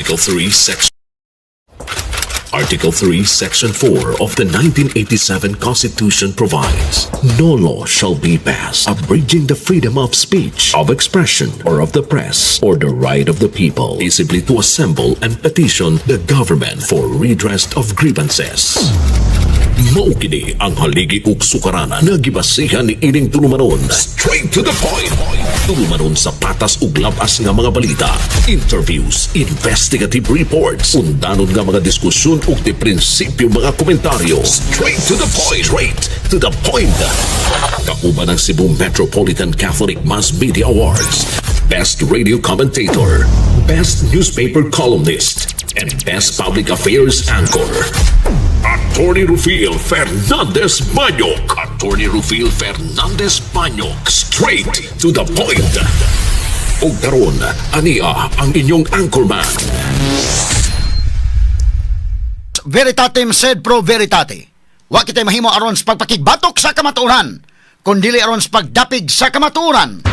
Article 3, Section Article 3, Section 4 of the 1987 Constitution provides, "No law shall be passed abridging the freedom of speech, of expression, or of the press, or the right of the people peaceably to assemble and petition the government for redress of grievances." Mao kini ang haligi ug sukaranan nga gibasihan ni ining tulumanon. Straight to the point. Tulumanon sa patas ug labas nga mga balita, interviews, investigative reports, undanon nga mga diskusyon ug di prinsipyo mga komentaryo. Straight to the point. Straight to the point. Kauban ang Cebu Metropolitan Catholic Mass Media Awards, Best Radio Commentator, Best Newspaper Columnist, and Best Public Affairs Anchor. Attorney Rufil Fernandez Banyok. Attorney Rufil Fernandez Banyok. Straight to the point. Ug karon, ania ang inyong anchorman. Veritatem sed pro veritate. Wa kitay mahimo aron sa pagpakigbatok sa kamatuoran, kundili aron sa pagdapig sa kamatuoran.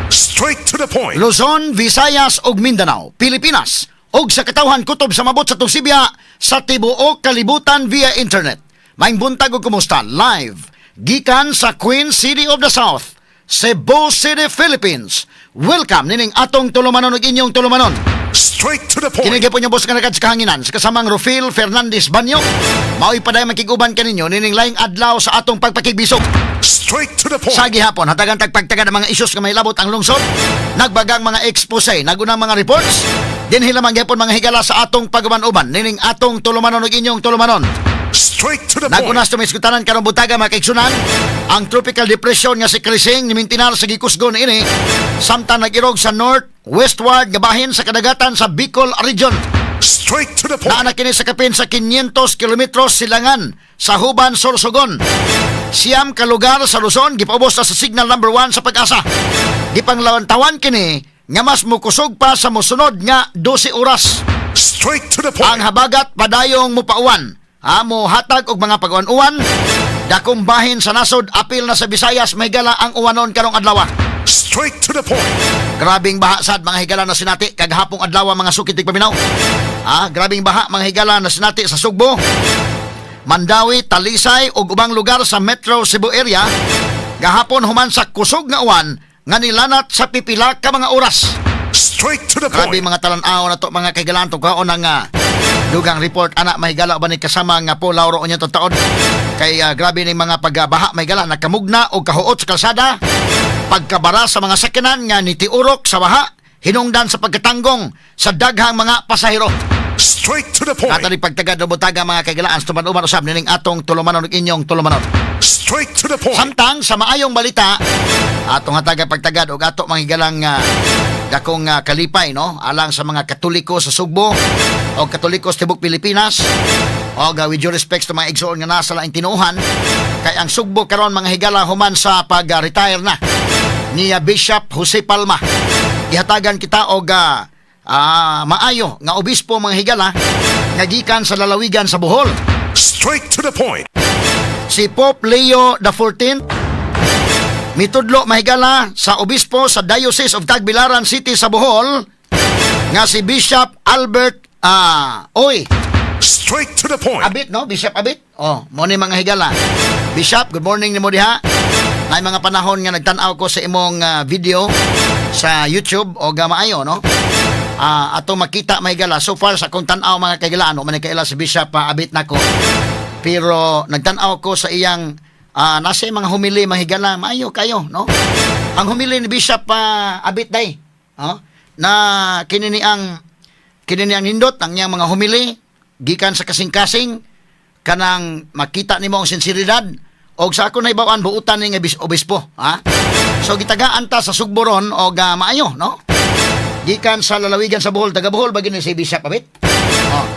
Straight to the point. Luzon, Visayas ug Mindanao, Pilipinas ug sa katawhan kutob sa mabot sa Tusibya sa tibuok kalibutan via internet. Maayong buntag ug kumusta, live gikan sa Queen City of the South, Cebu City, Philippines. Welcome nining atong tulumanon ug inyong tulumanon. Straight to the point. Kini gyapon inyong boss nga nagad sa kahanginan sa kasamang Rufil Fernandez Banyo. Mao'y paday makig-uban kaninyo nining laing adlaw sa atong pagpakigbisog. Straight to the point. Sa gihapon, hatagan tagpagtaga ng mga isyus nga may labot ang lungsod, nagbagang mga expose, nagunang mga reports, dinhi lamang gihapon, mga higala, sa atong paguban-uban, nining atong tulumanon ug inyong tulumanon. Straight to the point. Nagunas tumiskutanan karong buntaga, mga kaigsunan, ang tropical depression nga si Crising nimintinar sa gikusgon ini samtang nag-irog sa north westward nga bahin sa kadagatan sa Bicol Region. Straight to the point. Naa na kini sa kapin sa 500 kilometros silangan sa Juban, Sorsogon. 9 ka lugar sa Luzon gipaubos na sa signal number 1 sa PAGASA. Gipanglawantawan kini nga mas mukusog pa sa mosunod nga 12 oras. Straight to the point. Ang habagat padayong mupauwan. Ha, mo hatag og mga pag-uwan-uwan. Dakong bahin sa nasod apil na sa Visayas, may gala ang uwanon karong adlaw. Straight to the point. Grabing baha sad, mga higala, na sinati kagahapong adlaw, mga suki tigpaminaw. Ah, grabing baha, mga higala, na sinati sa Sugbo, Mandaue, Talisay ug ubang lugar sa Metro Cebu area gahapon human sa kusog nga uwan nga nilanat sa pipila ka mga oras. Straight to the Grabe point. mga talan-aw na to, mga kahigalaan, kaon ang dugang report ana, mahigala, ba ni kasama nga po Lauro unya taon kay grabe ni mga pagbaha, mahigala, nakamugna og kahuot sa kalsada, pagkabara sa mga sakyanan nga nitiurok sa baha hinungdan sa pagkatanggong sa daghang mga pasahero. Straight to the point. Ato ni pagtagad og butaga, mga kahigalaan, sa tuman-uman usab nining atong tulumanon ug inyong tulumanon. Straight to the point. Samtang sa maayong balita, atong hataga pagtagad og ato mga higalang dakong kalipay, no, alang sa mga Katoliko sa Sugbo o Katoliko sa tibok Pilipinas o with due respects to mga igsoon nga nasa laing tinuohan, kay ang Sugbo karon, mga higala, human sa pag-retire na ni Bishop Jose Palma, gihatagan kita og maayo nga obispo, mga higala, nga gikan sa lalawigan sa Bohol. Straight to the point. Si Pope Leo XIV mitudlo, mahigala, sa obispo sa Diocese of Tagbilaran City sa Bohol nga si Bishop Albert Oy. Straight to the point. Abit, no? Bishop Abit. Oh, mo ni, mga higala. Bishop, good morning nimo diha. Nay mga panahon nga nagtan-aw ko sa imong video sa YouTube o maayo, no? Ato makita, mahigala, so far sa akong tan-aw, mga kahigalaan, no man kaila si Bishop Abit nako. Pero nagtan-aw ko sa iyang nasa mga humili, mga higala, maayo kayo, no? Ang humili ni Bishop Abit day, oh, na kini ni ang nindot ang iyang mga humili gikan sa kasing-kasing, kanang makita nimo ang sinseridad og sa ako naibaw-an buutan ni nga obispo, ha. So gitagaan ta sa Sugbo ron og maayo, no, gikan sa lalawigan sa Bohol. Taga Bohol ba gini si Bishop Abit? Oh,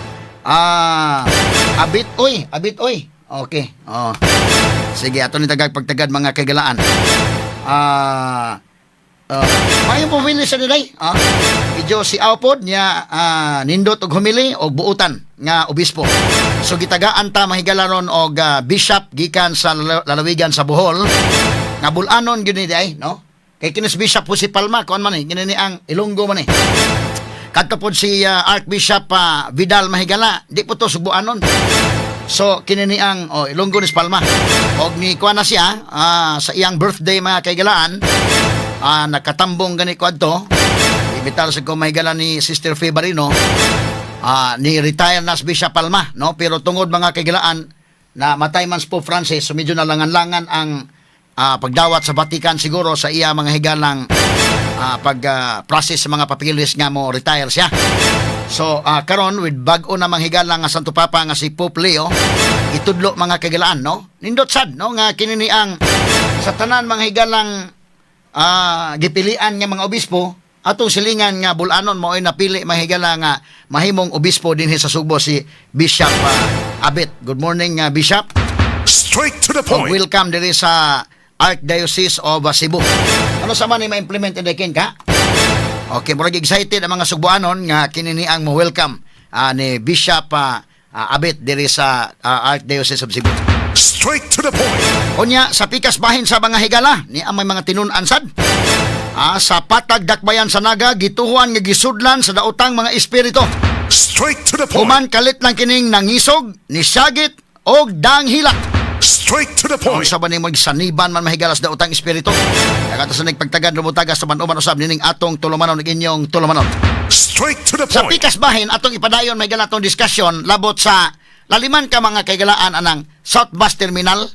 Abit oy, Abit oy. Okay, oh, sige, ato ni tagag pagtagad, mga kaigalaan. Maayo pumili sa nilay. Medyo si Aupod niya, nindot og humili og buutan nga obispo. So gitagaan ta, mahigala, ron og bishop gikan sa lalawigan sa Bohol nga bulanon gyud ni day, no? Kay kinis Bishop Jose Palma, kuan man eh, kini ni ang Ilonggo man eh. Kadto pod si Archbishop Vidal, mahigala, di po to Sugbuanon. So kini ni ang, oh, Ilonggo ni Palma. Og ni kuan na siya sa iyang birthday, mga kaigalaan, nakatambong gani ko adto. Ibitar sa ko, mahigala, ni Sister Fe Barino, ni retire na si Bishop Palma, no? Pero tungod, mga kaigalaan, na matay man si Pope Francis, so medyo nalangan-langan ang pagdawat sa Vatican siguro sa iya, mga higalang pag process sa mga papilis nga mo retire siya. So karon with bag-o na manghigala nga Santo Papa nga si Pope Leo, itudlo, mga kaigalaan, no? Nindot sad, no, nga kini ni ang sa tanan, mga higalang, gipilian nga mga obispo atong silingan nga bulanon, mao'y napili, mahigala, nga mahimong obispo dinhi sa Sugbo si Bishop Abet. Good morning, Bishop. Straight to the Ug point. welcome diri sa Archdiocese of Cebu. Ano sa man ni ma-implement in ka? Okay, murag excited ang mga Sugbuanon nga kini ni ang mo welcome ni Bishop Abet diri sa Archdiocese of Cebu. Straight to the point. Unya sa pikas bahin sa mga higala ni ang may mga tinun-an sad. Sa Patag Dakbayan sa Naga, gituhuan nga gisudlan sa daotang mga espiritu. Straight to the point. Human kalit lang kining nangisog, nisagit og danghilak. Straight to the Kung point. sa ba ni magsaniban man, mahigala, sa daotang espiritu. Kagata sa nagpagtagad rumutaga sa manuman usab nining atong tulumanon ug inyong tulumanon. Straight to the Sa point. pikas bahin atong ipadayon, mahigala, atong diskusyon labot sa laliman ka, mga kaigalaan, anang South Bus Terminal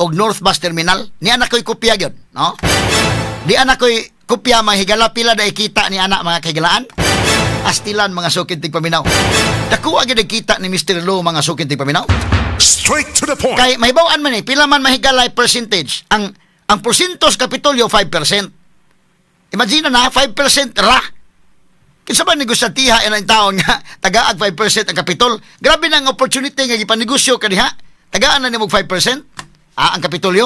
ug North Bus Terminal. Ni anak ko'y kopya gyud, no? Di anak ko'y kopya, mga higala, pila da kita ni anak, mga kaigalaan. Astilan, mga sukid tigpaminaw. Dako gyud kita ni Mr. Lo, mga sukid tigpaminaw. Straight to the point. Kay mahibaw-an man eh, pila man, mahigalay, percentage. Ang porsyento sa Kapitolyo, 5%. Imagine na 5% ra. Kinsa ba negosyantiha ang taon nga tagaag 5% ang Kapitol? Grabe na ang opportunity nga gipanegosyo kaniha. Tagaan na nimo 5% ang Kapitolyo.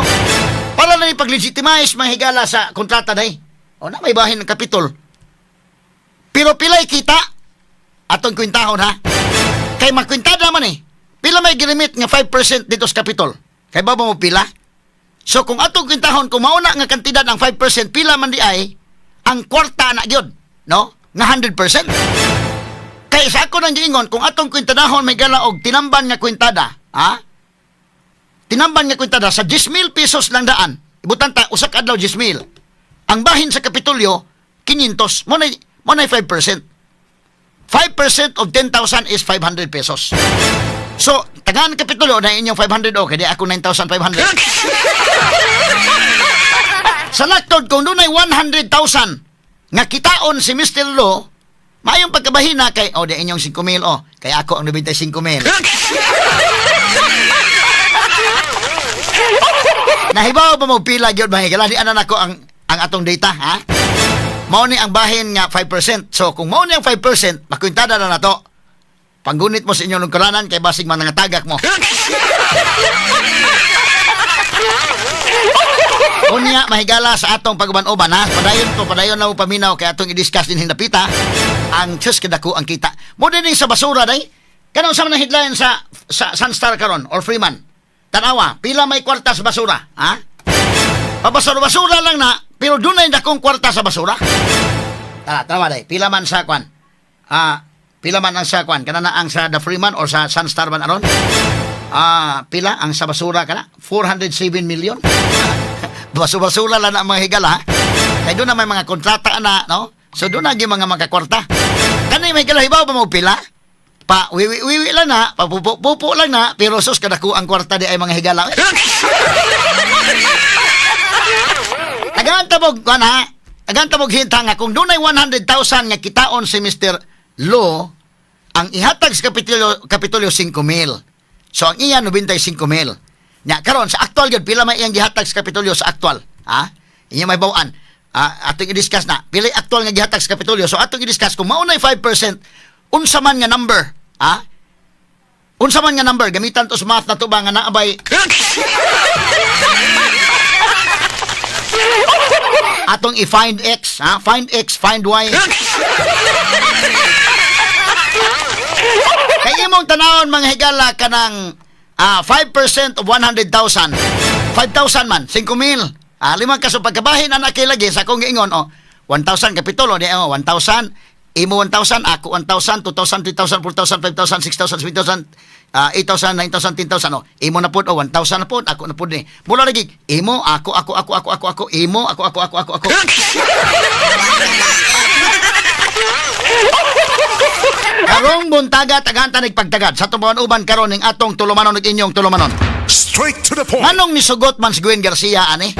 Para na ni pag-legitimize, mahigala, sa kontrata day. O na may bahin ng Kapitol. Pero pilay kita atong kwintahon, ha? Kay makwintada man eh. Pila may gilimit nga 5% dito sa Kapitol? Kay ba mo pila? So kung atong kwintahon, kung mauna nga kantidad ang 5%, pila man di ay ang kwarta na gyud, no? Nga 100%. Kay sa ako nang giingon, kung atong kwintadahon, may gala, og tinamban nga kwintada, ha? Tinamban nga kwintada sa 10,000 pesos lang daan. Ibutan ta usa ka adlaw 10,000. Ang bahin sa Kapitolyo 500, mo na 5%. 5% of 10,000 is 500 pesos. So, tagaan Kapitolyo na inyong 500, okay, di ako 9,500. Sa laktod, kung dunay 100,000 nga kitaon si Mr. Lo, mayong pagkabahina kay, oh, di inyong 5,000, oh, kay ako ang 95,000. Nahibaw ba mo pila gyud, mahigala? Di anan ako ang atong data, ha? Mao ni ang bahin nga 5%. So kung mao ni ang 5%, makwintada na nato. Panggunit mo sa inyong lungkuranan kay basig man nangatagak mo. Unya, mahigala, sa atong paguban-uban, ha. Padayon to, padayon na mo paminaw kay atong i-discuss din hindapita ang Diyos kadako ang kita. Mo din sa basura day. Kanang sa mga headline sa Sunstar karon or Freeman. Tanawa, pila may kwarta sa basura, ha? Pabasura-basura lang na, pero dunay dakong kwarta sa basura. Tara, tanawa day. Pila man sa kwan. Pila man ang sa kwan. Kana na ang sa The Freeman or sa Sunstar man aron. Pila ang sa basura kana? 407 million. Basura-basura lang na ang mga higala, ha? Kay doon na may mga kontrata na, no? So doon na gyud mga makakwarta. Kani may higala, hibaw ba mo pila? Pa wiwi-wiwi lang na, pa pupo-pupo lang na, pero sus kadako ang kwarta di ay, mga higala. Tagaan tabog kuan, ha. Tagaan tabog hinta nga kung dunay 100,000 nga kitaon si Mr. Lo, ang ihatag sa Kapitolyo 5,000. So ang iya 95,000. Nya karon sa actual gyud pila may iyang gihatag sa Kapitolyo sa actual, ha? Inyo may bawaan. Atong i-discuss na. Pila yung actual nga gihatag sa Kapitolyo. So atong i-discuss kung maunay 5%, unsa man nga number, ha? Unsa man nga number gamitan to sa math na to ba nga naabay atong i-find x, ha? Find x, find y. Kay imong tanawon, mga higala, kanang 5% of 100,000. 5,000 man, 5,000. Limang kaso pagkabahin anak kay lagi sa akong giingon, oh, 1,000 Kapitol, di oh, 1,000 Imo 1,000, ako 1,000, 2,000, 3,000, 4,000, 5,000, 6,000, 7,000, 8,000, 9,000, 10,000. Oh. Imo na pod, oh, 1,000 na pod, ako na pod ni. Mula lagi, imo, ako, ako, ako, ako, ako, ako, imo, ako, ako, ako, ako, ako. Karong buntaga, tagahan ta nagpagtagad. Sa atong uban karon ning atong tulumanon ug inyong tulumanon. Straight to the point. Nganong nisugot man si Gwen Garcia ani?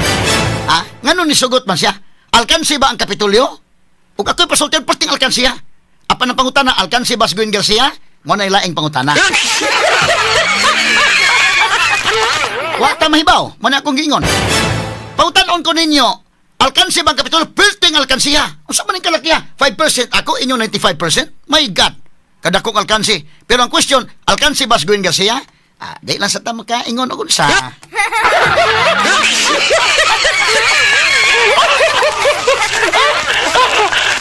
Ha? Nganong nisugot man siya? Alkansi ba ang Kapitolyo? Ug ako'y pasultian perting alkansiya. Apan ang pangutana, alkansi ba si Gwen Garcia? Mo na ilaing pangutana. Wa ta mahibaw, mo na akong giingon. Pangutanon ko ninyo, alkansi ba ang Kapitolyo? Perting alkansiya. Unsa man ning kalakiha? 5% ako, inyo 95%? My God. Kadakong alkansi. Pero ang question, alkansi ba si Gwen Garcia? Ah, di lang sa ta makaingon og unsa.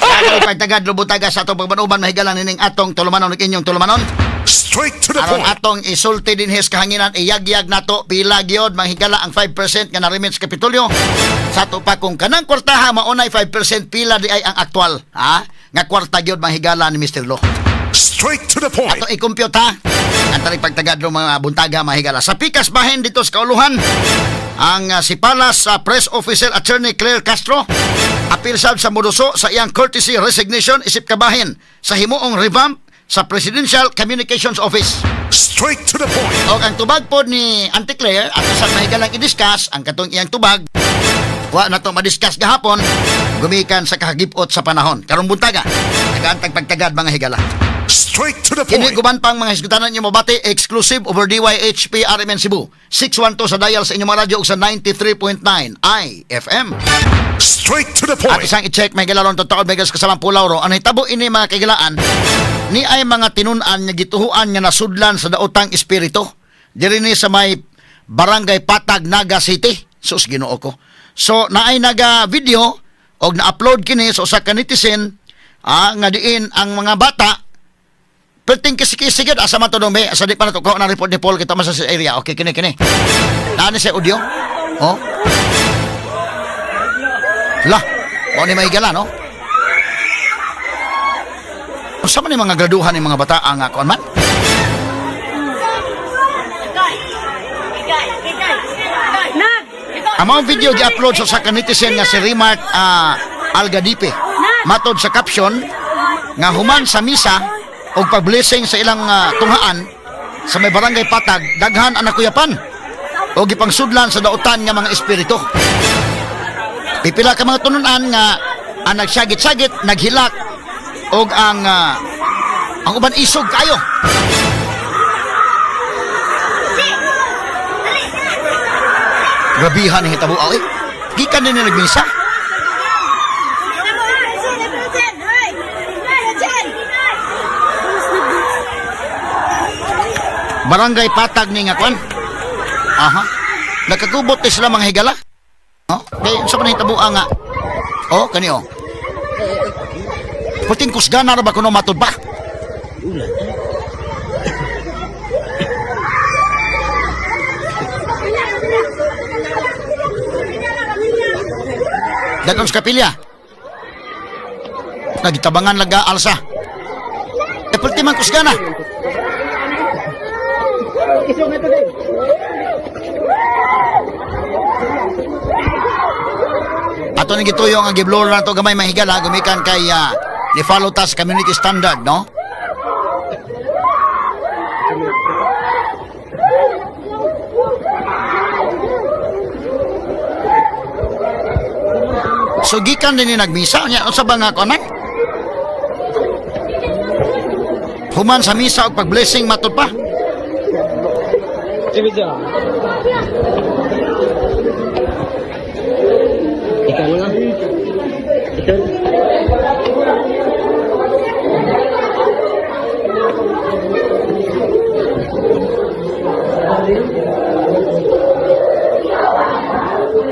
Dagay pagtagad lubutaga sa atong pagbanuban mahigalan nining atong tulumanon ug inyong tulumanon. Straight to the Aron point. atong isulti dinhi sa kahanginan, iyagyag nato pila gyud manghigala ang 5% nga narimit sa Kapitolyo. Sa ato pa kung kanang kwartaha maunay 5%, pila di ay ang aktual, ha? Nga kwarta gyud manghigala ni Mr. Lo. Straight to the point. Ato i-compute ha. Ang tarik pagtagad ng mga buntaga mahigala. Sa pikas bahin dito sa Kauluhan, ang si Palace Press Officer Attorney Claire Castro apil sab sa muduso sa iyang courtesy resignation isip kabahin sa himuong revamp sa Presidential Communications Office. Straight to the point. Og ang tubag po ni Auntie Claire at sa mahigalang i-discuss ang katong iyang tubag, wa na to ma-discuss gahapon gumikan sa kahagipot sa panahon. Karong buntaga, nagaantag pagtagad mga higala. Straight to the Kini point. guban pang mga hisgutanan niyo mabati exclusive over DYHP RMN Cebu. 612 sa dial sa inyong mga radyo ug sa 93.9 IFM. Straight to the At point. isang i-check may gilalon totoo may kasamang Pulauro. Ang hitabo ini mga kagilaan ni ay mga tinun-an nga gituhuan nga nasudlan sa daotang espiritu. Diri ni sa may Barangay Patag, Naga City. Sus, Ginoo ko. So naay naga video og na-upload kini sa usa ka netizen nga diin ang mga bata perting kisikisi gyud asa man to dong be asa di pa na to ko na report ni Paul kita man sa area. Okay, kini kini. Naa ni sa audio. Oh. Lah, mao ni mahigala, no? Unsa man ni mga graduhan ni mga bata ang kuan man? Ang mga video gi-upload sa usa ka netizen nga si Remart Algadipe. Matod sa caption nga human sa misa og pag-blessing sa ilang tunghaan sa may barangay Patag, daghan ang nakuyapan o gipangsudlan sa daotan nga mga espiritu. Pipila ka mga tununan nga ang nagsagit-sagit, naghilak og ang uban isog kayo. Grabihan ang hitabo eh. Gikan din ni nagmisa. Barangay Patag ni nga kwan. Aha. Nakakubot ni sila mga higala. Oh, kay sa man hitabo nga. Oh, kani oh. Puting kusgana ra ba kuno matud ba? Dagon sa kapilya. Nagitabangan laga alsa. E pulti man kusgana. Ato ni gituyo ang giblur na to gamay mahigala gumikan kay ni follow ta sa community standard, no? So gikan din ni nagmisa nya unsa ba nga kuan man? Human sa misa og pag-blessing matud pa. Ikaw na. Ikaw.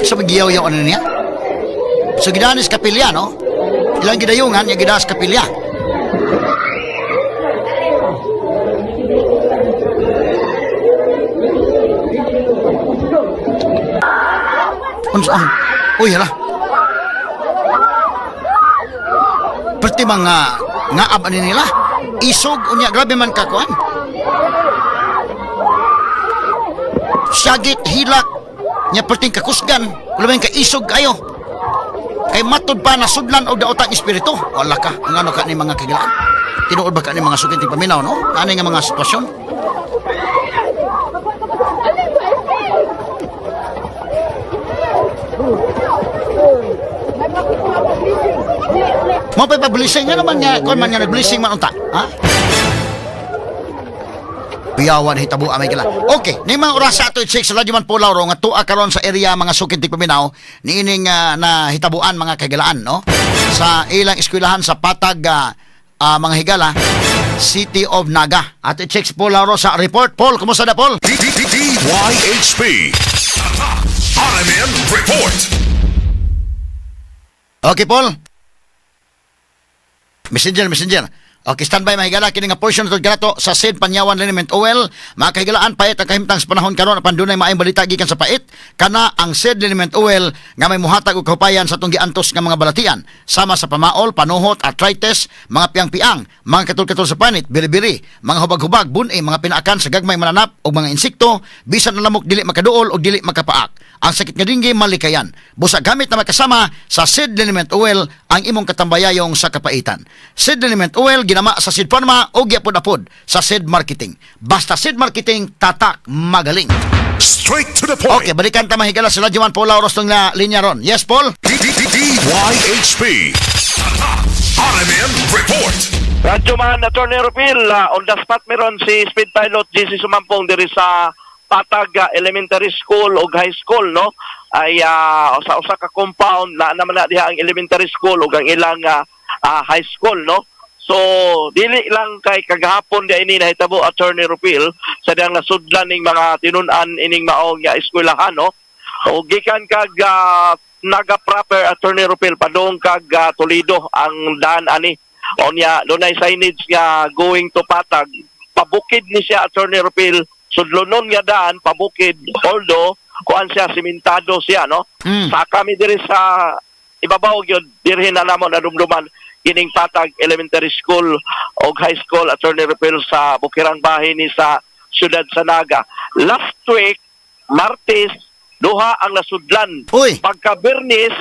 Sa magiyaw-yaw ano niya? So gidanis kapilya, no? Ilang gidayungan, yung gidanis kapilya. Unsa ang... Uy, hala. Perti mga Ngaab ani nila. Isog unya, grabe man ka kuan. Syagit hilak nya perting kakusgan, kulabay ka isog kayo. Kay matud pa nasudlan og daotang espiritu. Wala ka, ngano ka ni mga kagilaan. Tinuod ba ka ni mga sukinting paminaw, no? Ani nga mga sitwasyon? Mo pa pa-blessing nga naman nga, kon man nga nag-blessing man unta, ha? Biyawan hitabo amay kila. Okay, ni mga oras sa ato 6 radyo man po Lauro nga tuwa karon sa area mga sukid ti paminaw niining na hitabuan mga kagilaan, no? Sa ilang eskwelahan sa Patag mga higala, City of Naga. Ato 6 po Lauro sa report. Paul, kumusta na Paul? D D D D Y H P. RMN Report. Okay, Paul. Messenger, messenger. Okay, standby mga higala. Kini nga portion na kanato sa Sid Panyawan Liniment Oil. Mga kahigalaan, pait ang kahimtang sa panahon karon apan dunay maayong balita gikan sa pait. Kana ang Sid Liniment Oil nga may muhatag og kahupayan sa atong giantos nga mga balatian. Sama sa pamaol, panuhot, arthritis, mga piang-piang, mga katul-katul sa panit, bili-bili, mga hubag-hubag, buni, mga pinaakan sa gagmay mananap og mga insekto, bisan ang lamok dili makaduol og dili makapaak. Ang sakit nga dinggi malikayan. Busa gamit na makasama sa Sid Liniment Oil ang imong katambayayong sa kapaitan. Sid Liniment Oil ginama sa Sid Pharma o gyapod-apod sa Sid Marketing. Basta Sid Marketing, tatak magaling. Straight to the point. Okay, balikan ta mahigala sa Radyo 1 Paul Lauros ng na linya ron. Yes, Paul? D D D D Y H P. RMN Report. Radyo man, Attorney Rupil, on the spot meron si Speed Pilot GC Sumampong diri sa Patag Elementary School ug High School, no? Ay sa usa ka compound na naman na diha ang elementary school ug ang ilang high school, no? So dili lang kay kagahapon di ini nahitabo, Attorney Rupil, sa diyang nasudlan ning mga tinun-an ining maong eskwelahan, no? O gikan kag Naga proper, Attorney Rupil, padung kag Toledo ang daan ani. Onya dunay signage nga going to Patag. Pabukid ni siya, Attorney Rupil, sudlonon nga daan pabukid, although kuan siya, simentado siya, no? Sa kami diri sa ibabaw gyud dirhi na namo nadumduman kining Patag Elementary School og High School, Attorney Rupil, sa Bukirang bahin ni sa siyudad sa Naga. Last week Martes, duha ang nasudlan. Uy. Pagka Bernis,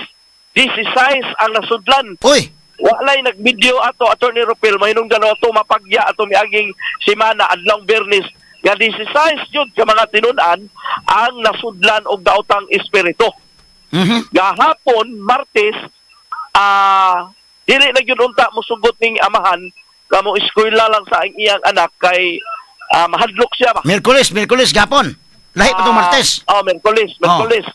16 ang nasudlan. Uy! Walay nag-video ato, Attorney Rupil, mahinungdan ato mapagya ato miaging semana adlawng Bernis nga 16 jud ka mga tinun-an ang nasudlan og daotang espiritu. Gahapon Martes, dili na gyud unta mosugot ning amahan kamo eskwela lang sa ang iyang anak kay mahadlok siya ba. Miyerkules, Miyerkules, gapon. Lahi pa itong Martes. Oh, Miyerkules, Miyerkules.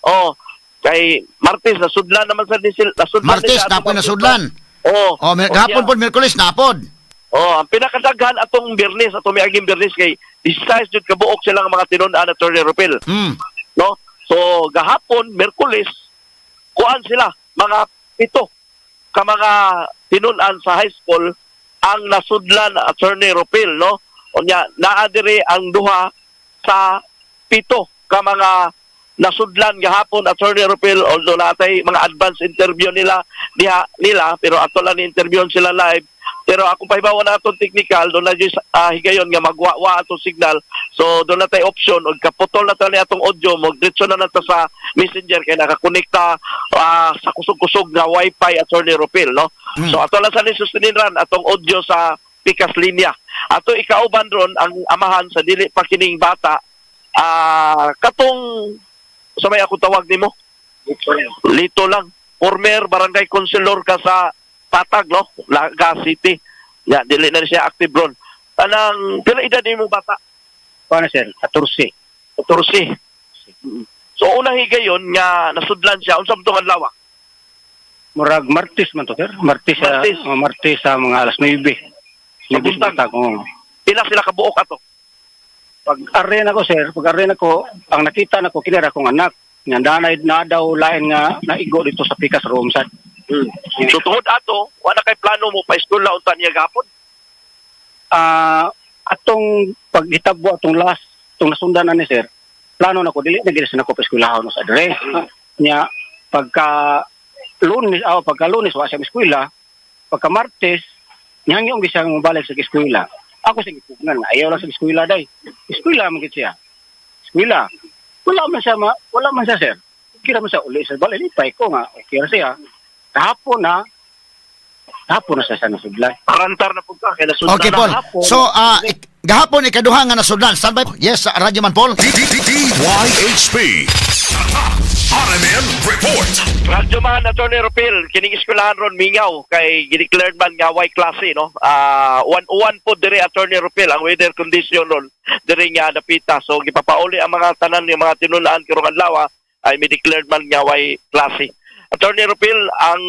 Oh. Kay Martes nasudlan naman sa disil, nasudlan Martes, ni siya ato napoy nasudlan. Oh. Oh, gahapon po, Miyerkules, napod. Oh, ang pinakadaghan atong Biyernes, atong miaging Biyernes kay 16 jud kabuok sila nga mga tinun-an, Attorney Rupil. No? So gahapon Miyerkules, kuan sila mga 7 ka mga tinun-an sa high school ang nasudlan, Attorney Rupil, no? Unya naa diri ang duha sa 7 ka mga nasudlan gahapon, Attorney Rupil, although natay mga advance interview nila diha nila, pero ato lang ni-interview sila live. Pero akong pahibaw na atong technical doon na jud higayon nga magwa-wa atong signal, so doon na tay option og kaputol na ta ni atong audio, mo diretso na nato sa Messenger kay nakakonekta sa kusog-kusog nga wifi, Attorney Rupil, no? So ato lang sa ni sustenin atong audio sa pikas linya. Ato ikauban ron ang amahan sa dili pa kining bata, katong sa may ako tawag nimo Lito lang, former barangay councilor ka sa Patag, no? Laga City. Ya, dili na siya active ron. Anang pila edad nimo bata? Paano sir? 14. 14. So una higayon nga nasudlan siya unsa man tong adlaw? Murag Martes man to sir. Martes sa Martes. Martes, Martes sa mga alas 9. Sa buntag. Buntag, oo. Pila sila kabuok ato? Pag arena ko sir, pag arena ko, ang nakita nako kinara akong anak. Nga danay na daw lain nga naigo dito sa pikas room sa. So tungod ato, wala kay plano mo pa eskwela unta niya gahapon? Atong paghitabo atong last atong nasundan na ni sir. Plano nako dili na gid sa nako pa eskwelahon sa dire. Nya pagka Lunes, pagka Lunes wa siya eskwela, pagka Martes Nihangyo gyud siya nga mobalik sa eskwela. Ako sa gipugngan nga ayaw lang sa eskwela day. Eskwela man gid siya. Eskwela. Wala man siya wala man siya, sir. Kira man siya uli sa balay, lipay ko nga okay ra siya. Kahapon na siya sa nasudlan. Parantar na pud ka kay nasudlan Okay, na. Paul. Hapon. So, gahapon ikaduha nga nasudlan. Standby. Yes, Radyo Man Paul. DYHP. Tatak RMN Report. Radyo man, Attorney Rupil, kining eskwelahan ron mingaw kay gideclared man nga way klase, no. One po dire, Attorney Rupil, ang weather condition ron dire nga napita. So gipapauli ang mga tanan yung mga tinulaan karong adlaw ay may declared man nga way klase. Attorney Rupil, ang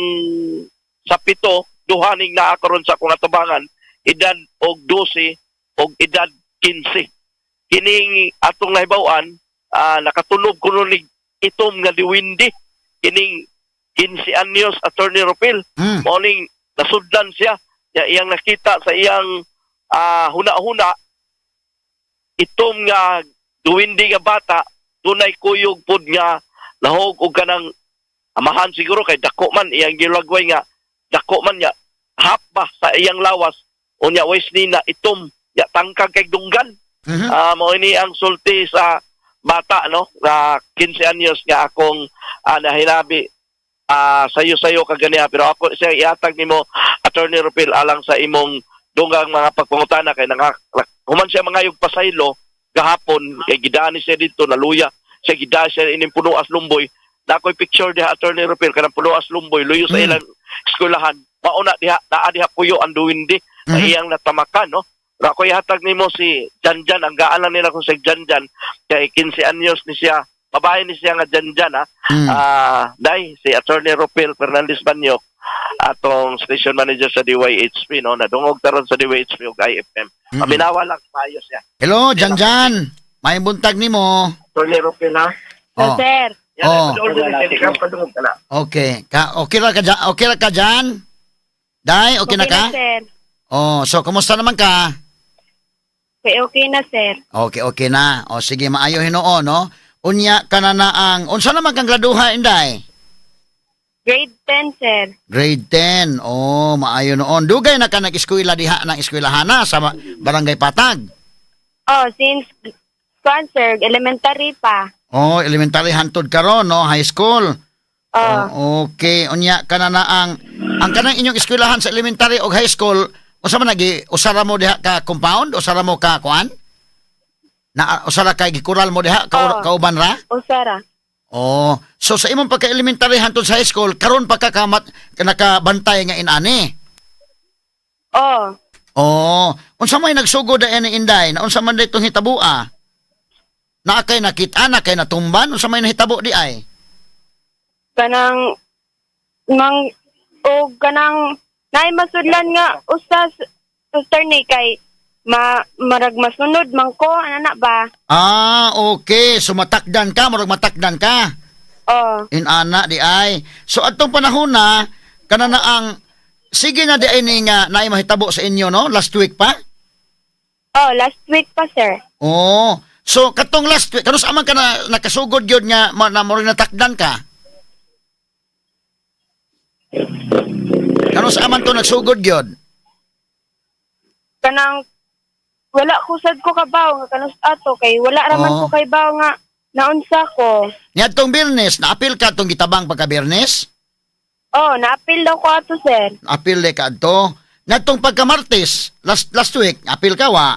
sa pito duha ning naa karon sa akong atubangan, edad og 12 og edad 15. Kining atong nahibaw-an, nakatulob kuno ni itom nga diwindi kining 15 anyos, Attorney Rupil. Mao ning nasudlan siya ya, iyang nakita sa iyang huna-huna itom nga duwindi nga bata, dunay kuyog pud nga lahog og kanang amahan siguro kay dako man iyang gilagway nga dako man nga hap ba sa iyang lawas. Unya wais ni na itom ya, tangkag kay dunggan. Mao ini ang sulti sa bata, no, na 15 anyos nga akong nahinabi sayo-sayo kaganiha, pero ako siya ihatag nimo, Attorney Rupil, alang sa imong dunggang mga pagpangutana kay nanga human siya mangayog pasaylo gahapon kay gidani siya dito, naluya siya, gidani siya ining punuas lumboy. Na ako'y picture diha, Attorney Rupil, kanang punuas lumboy luyo sa ilang eskwelahan, mauna diha naa diha puyo ang duwindi na iyang natamakan, no. Pero ako ihatag nimo si Janjan, ang gaan lang nila kung si Janjan kay 15 anyos ni siya, babae ni siya nga Janjan, ha. Day si Attorney Rupil Fernandez Banyo, atong station manager sa DYHP, no, nadungog taron sa DYHP ug IFM. Paminawa lang maayo siya. Hello, Jan Jan. May buntag nimo. Attorney Rupil, ha. Oh. Sir. Oh. Padungog ka na. Okay. Ka okay ra ka dyan? Okay ra ka dyan? Day, okay, na ka? Sir. Oh, so kumusta naman ka? Okay na, sir. Okay na. O sige, maayo hinuon, no? Unya ka na na ang unsa naman kang graduha, Inday? Grade 10, sir. Grade 10. Oh, maayo noon. Dugay na ka nag-eskwela diha ng eskwelahana sa Barangay Patag. Oh, since kwan, sir, elementary pa. Oh, elementary hantod karon, no? High school. Oh, Oh, okay. Unya ka na na ang kanang inyong eskwelahan sa elementary o high school, unsa man nagi usara mo diha ka compound, usara mo ka kuan? Na usara kay gikural mo diha ka, Oo. kauban ra? Usara. Oh, so sa imong pagka-elementary hantod sa high school, karon pa ka kamat nakabantay nga inani. Oh, Oh, unsa may nagsugod na ni Inday? Na unsa man ditong hitabua? Naa kay nakita, na kay natumban, unsa may nahitabo di ay? Kanang mang o kanang naay masudlan nga usas sister ni kay ma marag masunod man ko ana na ba? Ah, okay. So matakdan ka, murag matakdan ka. Oh, Inana di ay. So atong panahon na kana na ang sige na di ay ni nga naay mahitabo sa inyo, no, last week pa. Oh, last week pa, sir. Oh. So katong last week kanus amang ka na nakasugod gyud nga na murag natakdan ka? Kanus aman to nagsugod gyud? Kanang wala ko sad ko kabaw nga kanus ato kay wala ra man ko kaybaw nga naunsa ko. Niadtong Biyernes, naapil ka atong gitabang pagka Biyernes? Oh, naapil daw ko ato, sir. Apil de ka adto. Niadtong pagka Martes, last last week, apil ka wa?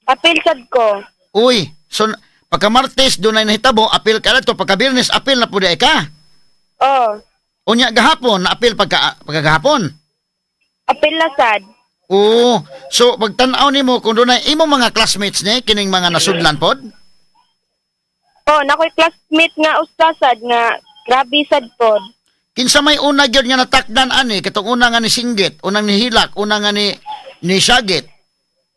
Apil sad ko. Uy, so pagka Martes dunay nahitabo, apil ka na to. Pagka Biyernes, apil na pud ay ka. Oh, Unya gahapon, naapil pagka pagkagahapon. Apil na sad. Oo. So pagtan-aw nimo kung dunay imong mga classmates ni kining mga nasudlan pod. Oh, nakoy classmate nga usa sad nga grabe sad pod. Kinsa may una gyud nga natakdan ani katong una nga ni singgit, unang ni hilak, una nga ni sagit?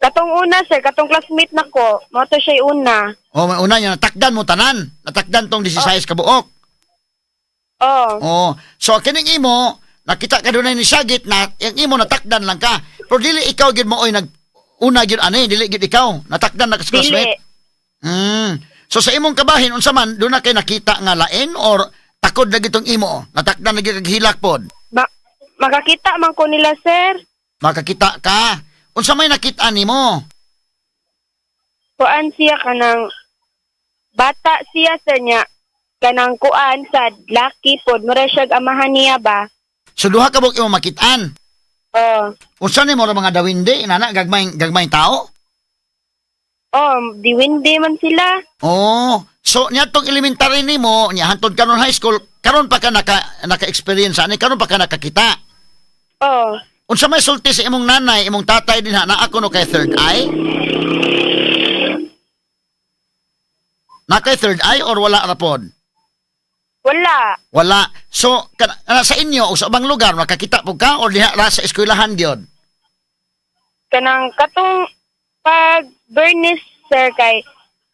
Katong una, sir, katong classmate nako, mao to siya una. O may una niya natakdan mo tanan, natakdan tong 16 ka buok. Oh, Oh, so kining imo nakita ka dunay ni sagit na yung imo natakdan lang ka. Pero dili ikaw gyud mo oy nag una gyud ani, dili gyud ikaw natakdan na ka sa dili. classmate. So sa imong kabahin unsa man doon na kay nakita nga lain or takod lagi tong imo, natakdan lagi kag hilak pod? Makakita man ko nila, sir. Makakita ka. Unsa may nakita nimo? Kuan siya kanang bata siya sir niya kanang kuan sa laki pod mura siya amahan niya ba. So duha ka buok imo makitaan. Oh. Unsa nimo ra mga dawindi inana gagmay gagmay tao? Oh, diwindi man sila. Oh, so niadtong elementary nimo, nya hantod karon high school, karon pa ka naka-experience ani, karon pa ka nakakita. Oh. Unsa may sulti sa imong nanay, imong tatay din ha, naa kuno kay third eye? Na kay third eye or wala ra pod? Wala. Wala. So kana sa inyo o sa ubang lugar makakita po ka or diha ra sa eskwelahan gyud? Kanang katong pag Bernice sir kay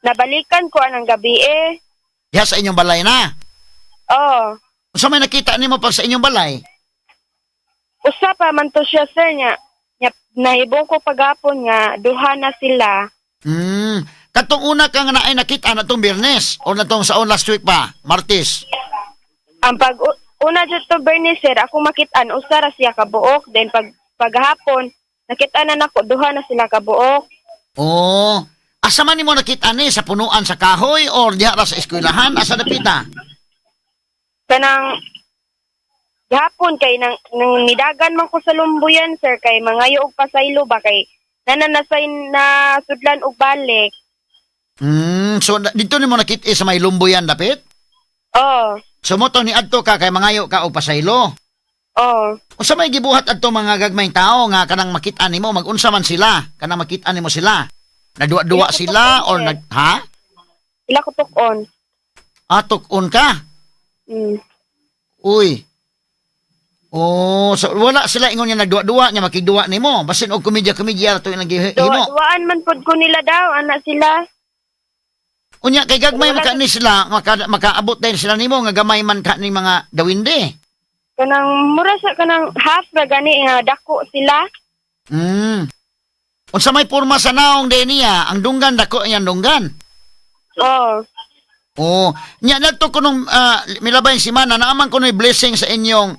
nabalikan ko anang gabi eh. Diha sa inyong balay na. Oh. Unsa may nakita nimo pag sa inyong balay? Usa pa man to siya sir niya. Nya nahibong ko pagapon nga duha na sila. Katong una ka nga naay nakita na tong Biyernes o na tong sa on last week pa, Martes. Ang pag una jud to Bernice sir, ako makitaan usa ra siya kabuok, then pag paghapon nakita na nako duha na sila kabuok. Oh, asa man nimo nakita ni, sa punuan sa kahoy or diha ra sa eskwelahan, asa dapita? Kanang gahapon kay nang nidagan man ko sa lumbuyan sir kay mangayo og pasaylo ba kay nananasay na sudlan og balik. So dito nimo nakita sa may lumbuyan dapit? Oh, So mo to ni adto ka kay mangayo ka og pasaylo. oh. Unsa may gibuhat adto mga gagmayng tao nga kanang makita nimo, magunsa man sila, kanang makita nimo sila? Nagduwa-duwa Ila ko sila or tukon, sir. nag ha? Ila ko tukon. Atok-on ka? Uy. Oh, so wala sila ingon nga nagduwa-duwa nya makigduwa nimo. Basin og komedya-komedya ra to ilang gihimo. Duwa-duwaan man pud ko nila daw ana sila. Unya kay gagmay Wala maka ni sila, makaabot din sila nimo nga gamay man ka ning mga dawinde. Kanang mura sa kanang half ra gani nga dako sila. Unsa may porma sa naong din niya, ang dunggan dako iyang dunggan. Oh. Oh, nya nadto ko nung milabay simana naaman kunoy blessing sa inyong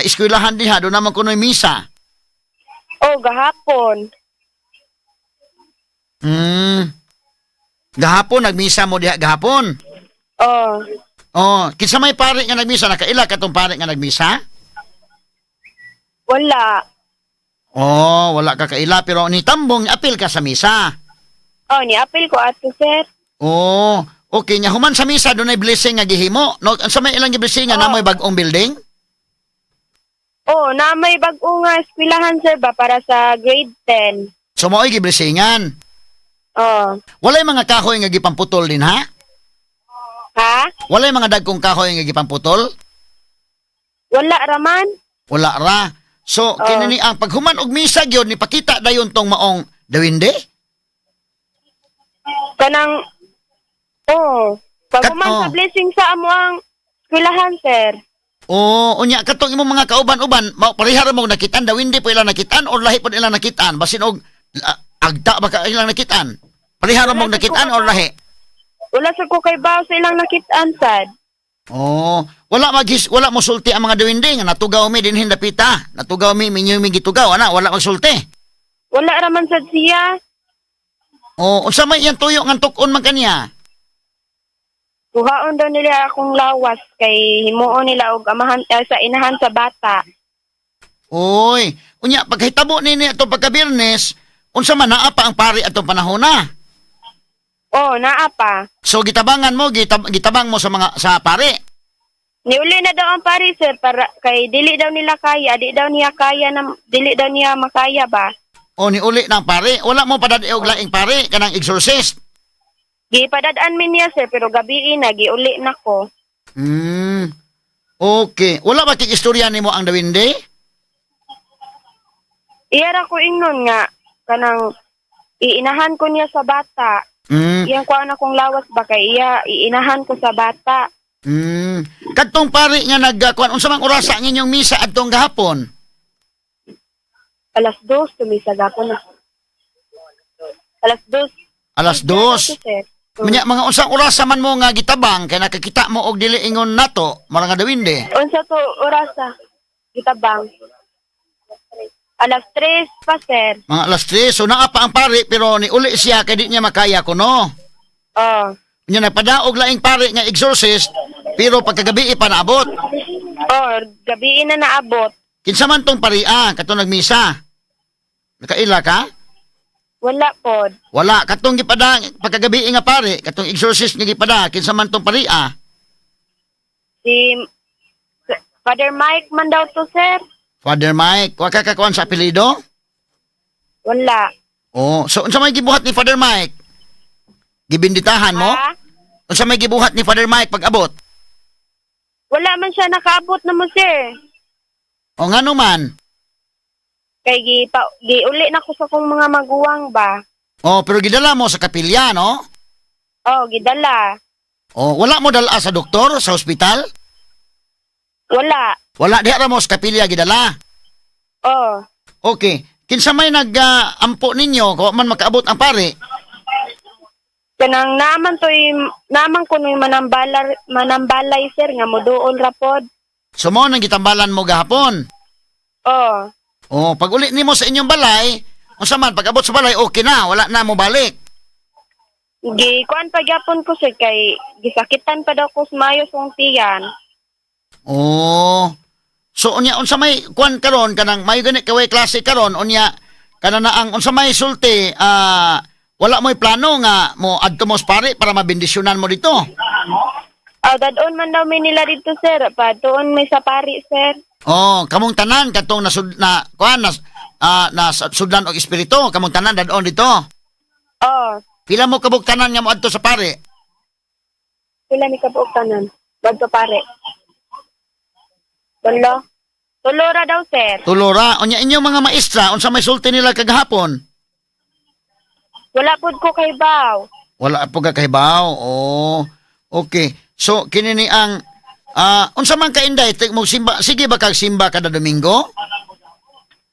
eskwelahan diha, do naman kunoy misa. Oh, gahapon. Gahapon nagmisa mo diha gahapon. Oh. Oh, kinsa may pare nga nagmisa, nakaila katong pare nga nagmisa? Wala. Oh, wala ka kaila pero ni tambong apil ka sa misa. Oh, ni-apil ko ato sir. Oh, okay nya human sa misa dunay blessing nga gihimo. No, unsa may ilang giblessing nga Oh. namoy bag-ong building? Oh, na may bag-o nga eskwelahan sir ba para sa grade 10. So mao'y giblessingan. Oh. Walay mga kahoy nga gipamputol din ha? Ha? Walay mga dagkong kahoy nga gipamputol? Wala raman. Wala ra. So Oh. kini ni ang paghuman og misa gyud nipakita dayon tong maong dawinde? Kanang oh, pag human oh. sa blessing sa amo ang eskwelahan sir. O unya katong imong mga kauban-uban, mao pareha ra mo nakitaan dawinde po ilang nakitaan or lahi po ilang nakitaan basin og agta ba ka ilang nakitaan? Pareha ra mo Wala sa nakitaan or lahi? Wala sa ko kay baw sa ilang nakitaan sad. Oh, wala mosulti ang mga dawinde nga natugaw mi dinhin dapita. Natugaw mi minyo mi gitugaw ana wala magsulti. Wala raman sad siya. Oh, unsa may iyang tuyo nga tuk-on man kaniya? Kuhaon daw nila akong lawas kay himuon nila og amahan sa inahan sa bata. Oy, unya pagkahitabo nini atong pagkabirnes, unsa man naa pa ang pari atong panahon na. Oh, naa pa. So gitabangan mo, gitabang mo sa mga sa pare. Niuli na daw ang pari sir para kay dili daw nila kaya, di daw niya kaya na dili daw niya makaya ba. O niuli ng pare, wala mo padad og laing pare kanang exorcist. Gipadad-an mi niya sir pero gabi na giuli na ko. Okay, wala ba kig istorya nimo ang dawinde? Iya ra ko ingnon nga kanang iinahan ko niya sa bata. Iyang kuan akong lawas ba kay iya iinahan ko sa bata. Kadtong pare nga nagkuan unsa mang orasa ang inyong misa adtong gahapon? 2:00 tumisa gapon na. 2:00. 2:00. Sir. Manya mga unsang orasa man mo nga gitabang kay nakakita mo og dili ingon nato mara nga dawinde. Unsa to orasa? Gitabang. Alas 3 pa, sir. Mga alas 3. So naa pa ang pare pero niuli siya kay di niya makaya kuno. Oh. Nya nagpadaog laing pare nga exorcist pero pagkagabi pa naabot. Oh, gabi na naabot. Kinsa man tong paria katong nagmisa? Nakaila ka? Wala pod. Wala katong gipada pagkagabi nga pare, katong exorcist nga gipada kinsa man tong paria? Si Father Mike man daw to, sir. Father Mike, wa ka kakuan sa apelyido? Wala. Oh, so unsa may gibuhat ni Father Mike? Gibinditahan mo? Ha? Unsa may gibuhat ni Father Mike pag abot? Wala man siya nakaabot na mo, sir. O ngano man? Kay gi, pa, giuli na ko sa kong mga maguwang ba. Oh, pero gidala mo sa kapilya, no? Oh, gidala. Oh, wala mo dala sa doktor sa ospital? Wala. Wala diha ra mo sa kapilya gidala. Oh. Okay. Kinsa may nag-ampo ninyo kung man makaabot ang pare? Kanang naman to'y naman ko nu'y manambalay, sir, nga moduol ra pod. So mo nang gitambalan mo gahapon. Oh. Oh, pag uli nimo sa inyong balay, unsa man pag abot sa balay okay na, wala na mo balik. Gi kuan pa gyapon ko, sir, kay gisakitan pa daw ko sa mayo sa tiyan. Oh. So unya unsa may kuan karon kanang mayo gani kay way klase karon unya kana na ang unsa may sulti wala mo'y plano nga mo adto mo sa pare para mabendisyonan mo dito. Oh, dadon man daw mi nila dito, sir. Patuon may sa pari, sir. Oh, kamong tanan katong nasud na kuan na na sudlan og espiritu, kamong tanan dadon dito. Oh, Pila mo kabuk tanan nga moadto sa pare? pila ni kabuok tanan. Badto pare. Tulo. Tulo ra daw, sir. Tulora, unya inyong mga maestra unsa may sulti nila kagahapon? Wala pud ko kay baw. Wala po ka kahibaw. Oh. Okay. So kini ni ang unsa man ka Inday mo simba sige ba kag simba kada Domingo?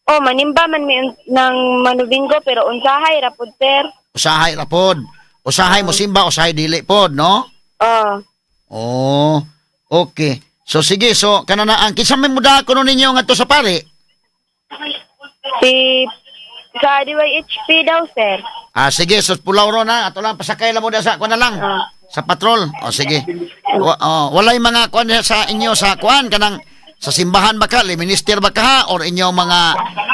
Oh, manimba man mi ng manubinggo pero unsahay ra pud, sir. Usahay ra pod. Usahay mo simba, usahay dili pod, no? Oh. Oh. Okay. So sige, so kana na ang kinsa may muda kuno ninyo ngadto sa pare? Si sa DYHP daw, sir. Ah sige, so pulaw ro na ato lang pasakay lang mo da sa kuan na lang. Ah. Sa patrol. O sige. Oh, walay mga kuan sa inyo sa kuan kanang sa simbahan ba ka, minister ba ka ha, or inyong mga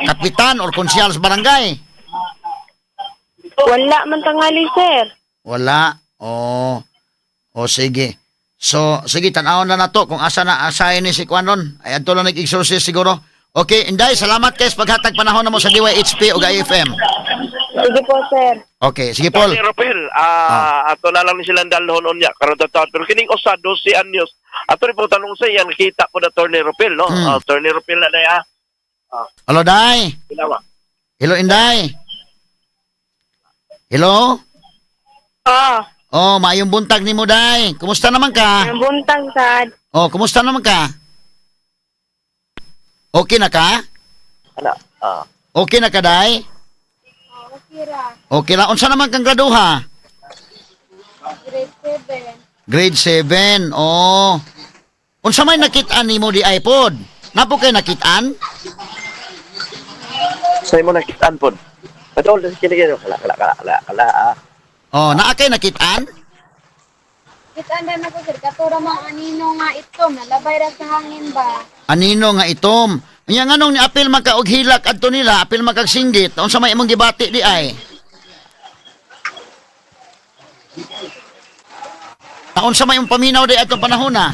kapitan or konsyal sa barangay? Wala man tangali, sir. Wala. Oh. O sige. So, sige, tan-awon na nato kung asa na asahin ni si Kwan ron. Ay, adto lang nag-exorcist siguro. Okay, Inday, salamat kay sa paghatag panahon na mo sa DYHP o IFM. Sige po, sir. Okay, sige Paul. Attorney Rapel, ato na lang ni silang dalhon unya karon taon. Pero kining usa 12 anyos. Ato rin po tanong sa iyan kita po na Attorney Rapel, no? Attorney Rapel na day ah. Hello, Day. Ginawa. Hello, Inday. Hello? Oh, Oh, maayong buntag ni mo, Day. Kumusta naman ka? ang buntag sad. Oh, kumusta naman ka? Okay na ka? Ana. Ah. Okay na ka, Day? Okay ra. Okay ra. Unsa naman kang graduha? Grade 7. Grade 7. Oh. Unsa may nakit-an nimo di iPod? Napo kay nakit-an? Sa imo nakitaan pod. Padol kini kini kala kala kala kala kala. ah. Oh, naa kay nakit-an? Kitaan na ko, sir, katura mang anino nga itom, nalabay ra sa hangin ba? Anino nga itom? Unya nganong ni apil man ka og hilak adto nila, apil man kag singgit. Unsa may imong gibati di ay? Unsa may imong paminaw di atong panahon na?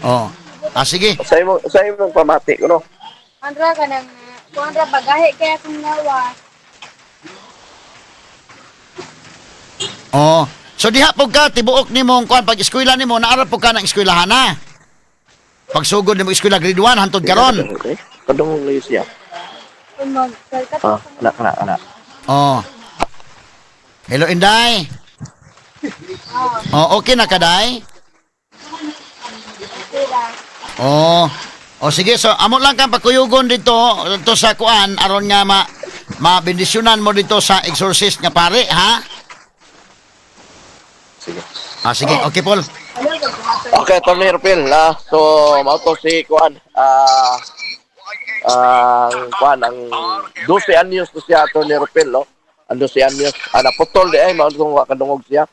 Oh. Ah, sige. Sa imo pamati kuno. Anra ka nang, kuan ra bagahe kaya kung lawas. Oh. So diha po ka tibuok nimo ang kuan pag eskwela nimo naara po ka ng eskwelahan na. Pagsugod nimo eskwela grade 1 hantod karon. Okay. Padungog layo siya. Kung mag, sir, Ah, kala kala kala. Oh. Hello Inday. Oh, okay na ka Day? Oh. Oh sige, so amo lang kang pagkuyugon dito dito sa kuan aron nga ma mabendisyonan mo dito sa exorcist nga pare, ha? Sige. Ah, sige. Okay, Paul. Okay, Tony Rupil, ah. So mao to si kuan, ang kuan, ang 12 anyos to siya, Tony Rupil, no? Ang 12 anyos. Ah, naputol di ay mao tong wa kadungog siya.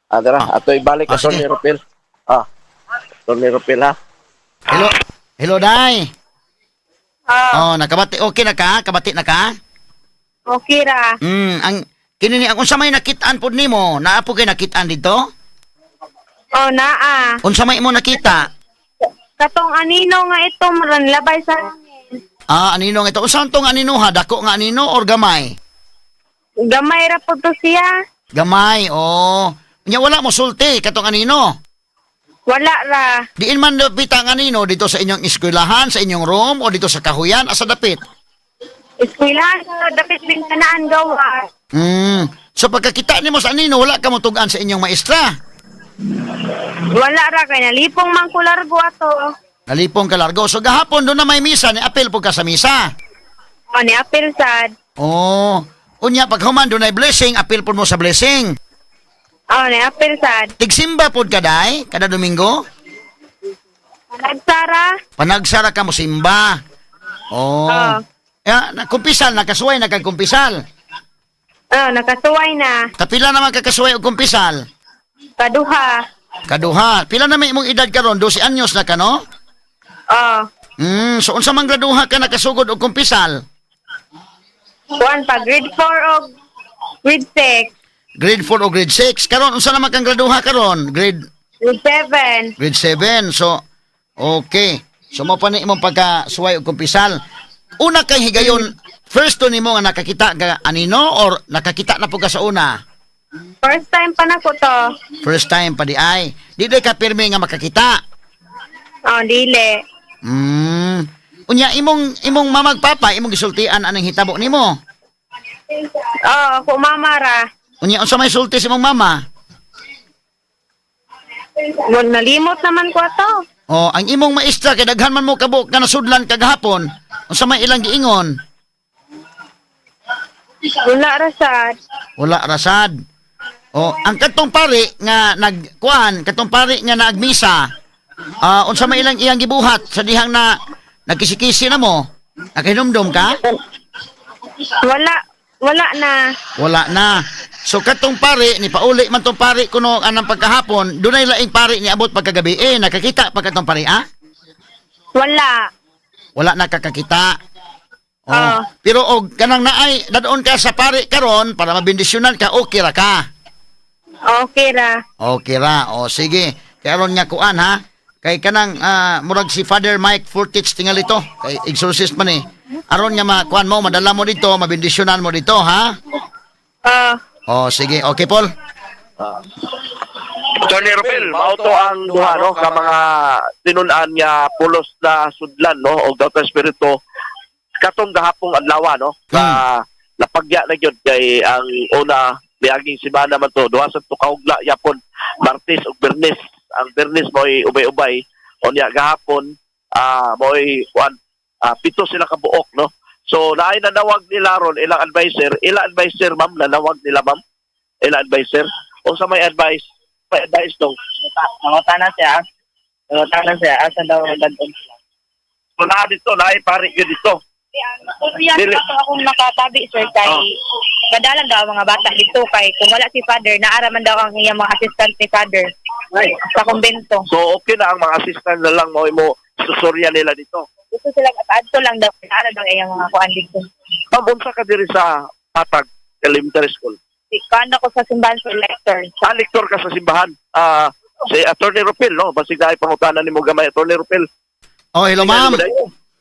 Ah, dara, ato ibalik, Ah, sige. Tony Rupil. Ah. Tony Rupil, ha. Hello. Hello, Day. Oh, Oh, nakabati okay na ka? Kabati na ka? Okay ra. Ang kini ni ang unsa may nakit-an pud nimo? Naa po kay nakit-an dito? Oh, naa. Unsa may imo nakita? Katong anino nga itom ran labay sa hangin. Ah, anino nga ito? Unsa tong anino ha? Dako nga anino or gamay? Gamay ra po to siya. Gamay, oh. Nya wala mo sulti katong anino. Wala ra. Diin man dapit ang anino dito sa inyong eskwelahan, sa inyong room o dito sa kahuyan asa dapit? Eskwelahan sa dapit bingkanaan gawa. So pagkakita nimo sa anino, wala ka mo tug-an sa inyong maestra. Wala ra kay nalipong man ko largo ato. Nalipong ka largo. So gahapon doon na may misa, ni apel po ka sa misa. O ni apil sad. Oh. Unya pag human doon ay blessing, apil po mo sa blessing. O ni apil sad. Tigsimba pod ka day kada Domingo. Nagsara. Panagsara ka mo simba. Oh. Ah. Ya, na kumpisal nakasuway nagkumpisal. O nakasuway na. Kapila naman kakasuway og kumpisal? Kaduha. Kaduha. Pila na may imong edad karon? 12 anyos na ka, no? O So unsa man graduha ka nakasugod og kumpisal? Kuan pa grade 4 o grade 6. Grade 4 o grade 6. Karon unsa naman kang graduha karon? Grade Grade 7. Grade 7. So okay. So mo pa ni imong pagkasuway og kumpisal. Una kay higayon, first to nimo nga nakakita ka anino or nakakita na po ka sa una? First time pa na ko to. First time pa di ay. Di day ka pirmi nga makakita. O dili. Unya imong mamag papa imong gisultian anang hitabo nimo? O ako mama ra. Unya unsa may sulti sa imong mama? Mo nalimot naman ko ato. Oh, ang imong maestra kay daghan man mo kabuk nga nasudlan kagahapon. Unsa may ilang giingon? Wala ra sad. Wala rasad. Oh, ang katong pari nga nagkuan, katong pari nga nagmisa. Ah, unsa may ilang iyang gibuhat sa dihang na nagkisikisi na mo? Nakahinumdom ka? Wala wala na. Wala na. So katong pari ni pauli man tong pari kuno anang pagkahapon, dunay laing pari ni abot pagkagabi. Eh, nakakita pa katong pari ah? Wala. Wala na kakakita. Oh. Ah. Pero og kanang naay dadon ka sa pari karon para mabendisyonan ka, okay ra ka. Okay ra. Okay ra. O sige. Kay aron nga kuan ha. Kay kanang murag si Father Mike Fortich tingali to. Kay exorcist man eh. Aron nga makuan mo, madala mo dito, mabendisyonan mo dito ha. O O sige. Okay, Paul. Tony Rupil, mao to ang duha, no, ka mga tinun-an nga pulos na sudlan, no, og Dr. Espiritu katong gahapong adlaw, no, sa lapagya na gyud kay ang una miaging semana man to, duha sa tukaugla yapon, Martes ug Bernes. Ang Bernes mo'y ubay-ubay, unya gahapon mo'y kuan, pito sila kabuok, no. So naay nanawag nila ron ilang advisor, ila advisor ma'am, nanawag nila ma'am, ila advisor o sa may advice dong? Nangutana siya. Nangutana siya. Asa daw dadon sila. So naa dito, naay pari yun dito. Yan Dili. ako akong nakatabi, sir, kay madalang daw ang mga bata dito kay kung wala si father, naara man daw ang iyang mga assistant ni father sa kumbento. So okay na ang mga assistant na lang mo mo susurya nila dito. Gusto sila adto lang daw, naara daw ang iyang mga kuan dito. Ma'am, unsa ka diri sa Patag Elementary School? Kuan ako sa simbahan sa lector. Sa lektor ka sa simbahan. Ah, si Attorney Rupil, no? Basig na pangutana nimo gamay, Attorney Rupil. Oh, hello ma'am.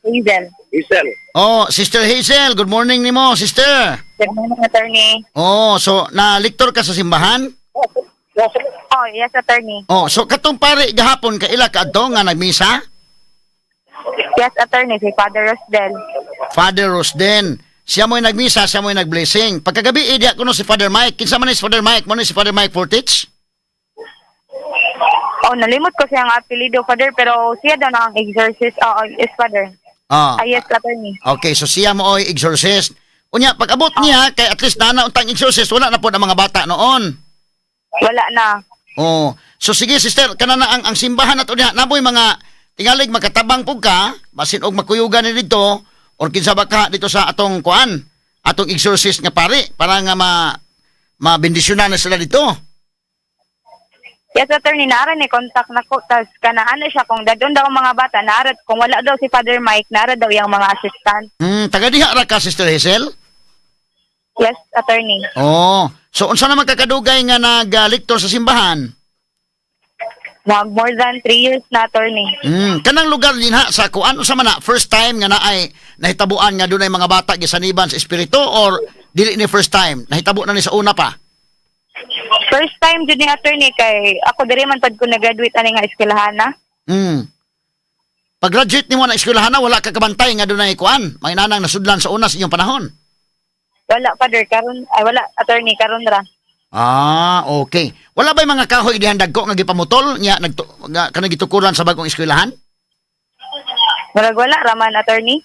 Hazel. Hazel. Oh, Sister Hazel, good morning nimo, sister. Good morning, attorney. Oh, so na lektor ka sa simbahan? Oh, yes, attorney. Oh, so katong pari gahapon kaila ka adto nga nagmisa? Yes, attorney. Si Father Rosdel. Father Rosden. Siya mo'y nagmisa, siya mo'y nagblessing. Pagkagabi, eh, diya kuno si Father Mike. Kinsa man ni si Father Mike? Mo ni si Father Mike Fortich? Oh, nalimot ko siya ang apelido, father, pero siya daw na ang exorcist. Oh, yes, father. Ah. Ah, yes, attorney. Okay, so siya mo oy exorcist. Unya, pag abot niya, kay at least nana untang exorcist, wala na po ang mga bata noon. Wala na. Oh, so sige sister, kana na ang simbahan nato diha naboy mga tingalig makatabang pug ka, basin og makuyugan ni didto or kinsa ba ka dito sa atong kuan, atong exorcist nga pare para nga ma mabendisyonan na sila dito. Yes, attorney, naara ni contact nako tas kana ano siya kung dadon daw ang mga bata naara kung wala daw si Father Mike naara daw yang mga assistant. Taga diha ra ka, Sister Hazel? Yes, attorney. Oh, so unsa na magkakadugay nga nag-lektor sa simbahan? Mag more than 3 years na, attorney. Kanang lugar din ha sa kuan unsa man na first time nga naay nahitabuan nga dunay mga bata gisaniban sa espiritu or dili ni first time? Nahitabo na ni sa una pa? First time jud ni attorney kay ako diri man pad ko na-graduate ani nga eskwelahan na. Pag graduate nimo na eskwelahan na wala ka kabantay nga dunay kuan, may nanang nasudlan sa una sa inyong panahon. Wala, father, karon ay wala, attorney, karon ra. Ah, okay. Wala ba'y mga kahoy dihan dagko nga gipamutol nya nagtu nga kanang gitukuran sa bagong eskwelahan? Murag wala raman, attorney.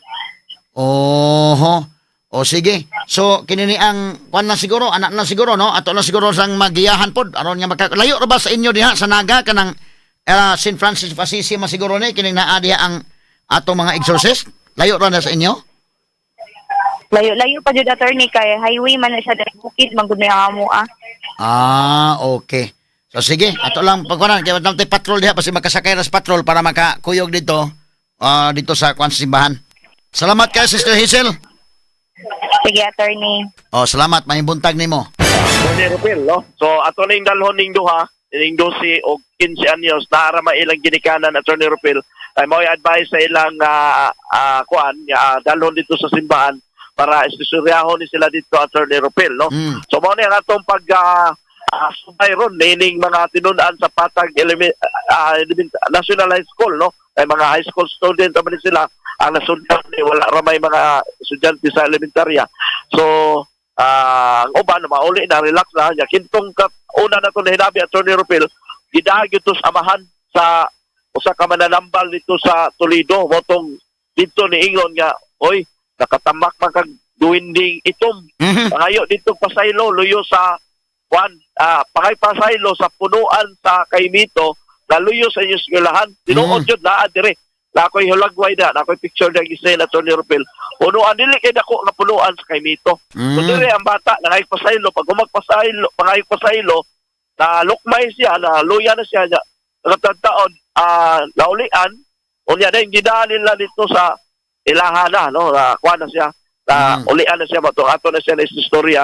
Oho. O sige. So kini ni ang kuan lang siguro, anak lang siguro no, ato lang siguro sang magiyahan pod aron nga maka layo ra ba sa inyo diha sa Naga kanang St. Francis of Assisi man siguro ni kining naa diha ang atong mga exorcist? Layo ra na sa inyo? Layo-layo pa jud, attorney, kay highway man na siya dahil bukid man gud na ang amo ah. Ah, okay. So sige, ato lang pagkunan kay wala tay patrol diha basi makasakay ra sa patrol para makakuyog dito dito sa kuan sa simbahan. Salamat kay Sister Hazel. Sige, attorney. Oh, salamat maayong buntag nimo. Attorney Rupil, no? So, ato ning dalhon ning duha, ning 12 o 15 anyos, naara ilang ginikanan, Attorney Rupil, ay mao'y advice sa ilang kuan, dalhon dito sa simbahan para isturyahon ni sila dito, Attorney Rupil, no? So, mao ni ang atong pag subay ron nining mga tinun-an sa Patag National High School, no? Ay mga high school student naman ni sila ang nasundan ni wala ra may mga estudyante sa elementarya. So, ang uban mauli na relax na nya kintong una na to nahinabi, Attorney Rupil, gidaag ito sa amahan sa usa ka mananambal dito sa Toledo motong dito ni ingon nga oy nakatamak man kag duwinding itom. Pangayo dito pasaylo luyo sa kwan pangay pasaylo sa punuan sa Kaymito na luyo sa inyong eskwelahan. Tinuod jud naa dire. Na ako'y hulagway na, na ako'y picture na gisay na Tony Rupil. Punuan, dili kay dako nga punuan sa Kaymito. So dire ang bata, nangay pasaylo, pag humagpasaylo, pangay pasaylo, na lukmay siya, na luya na siya, na taon, naulian, unya na yung gidaan nila dito sa ilahana, no, na kuha na siya, na ulian na siya, matong ato na siya na istorya,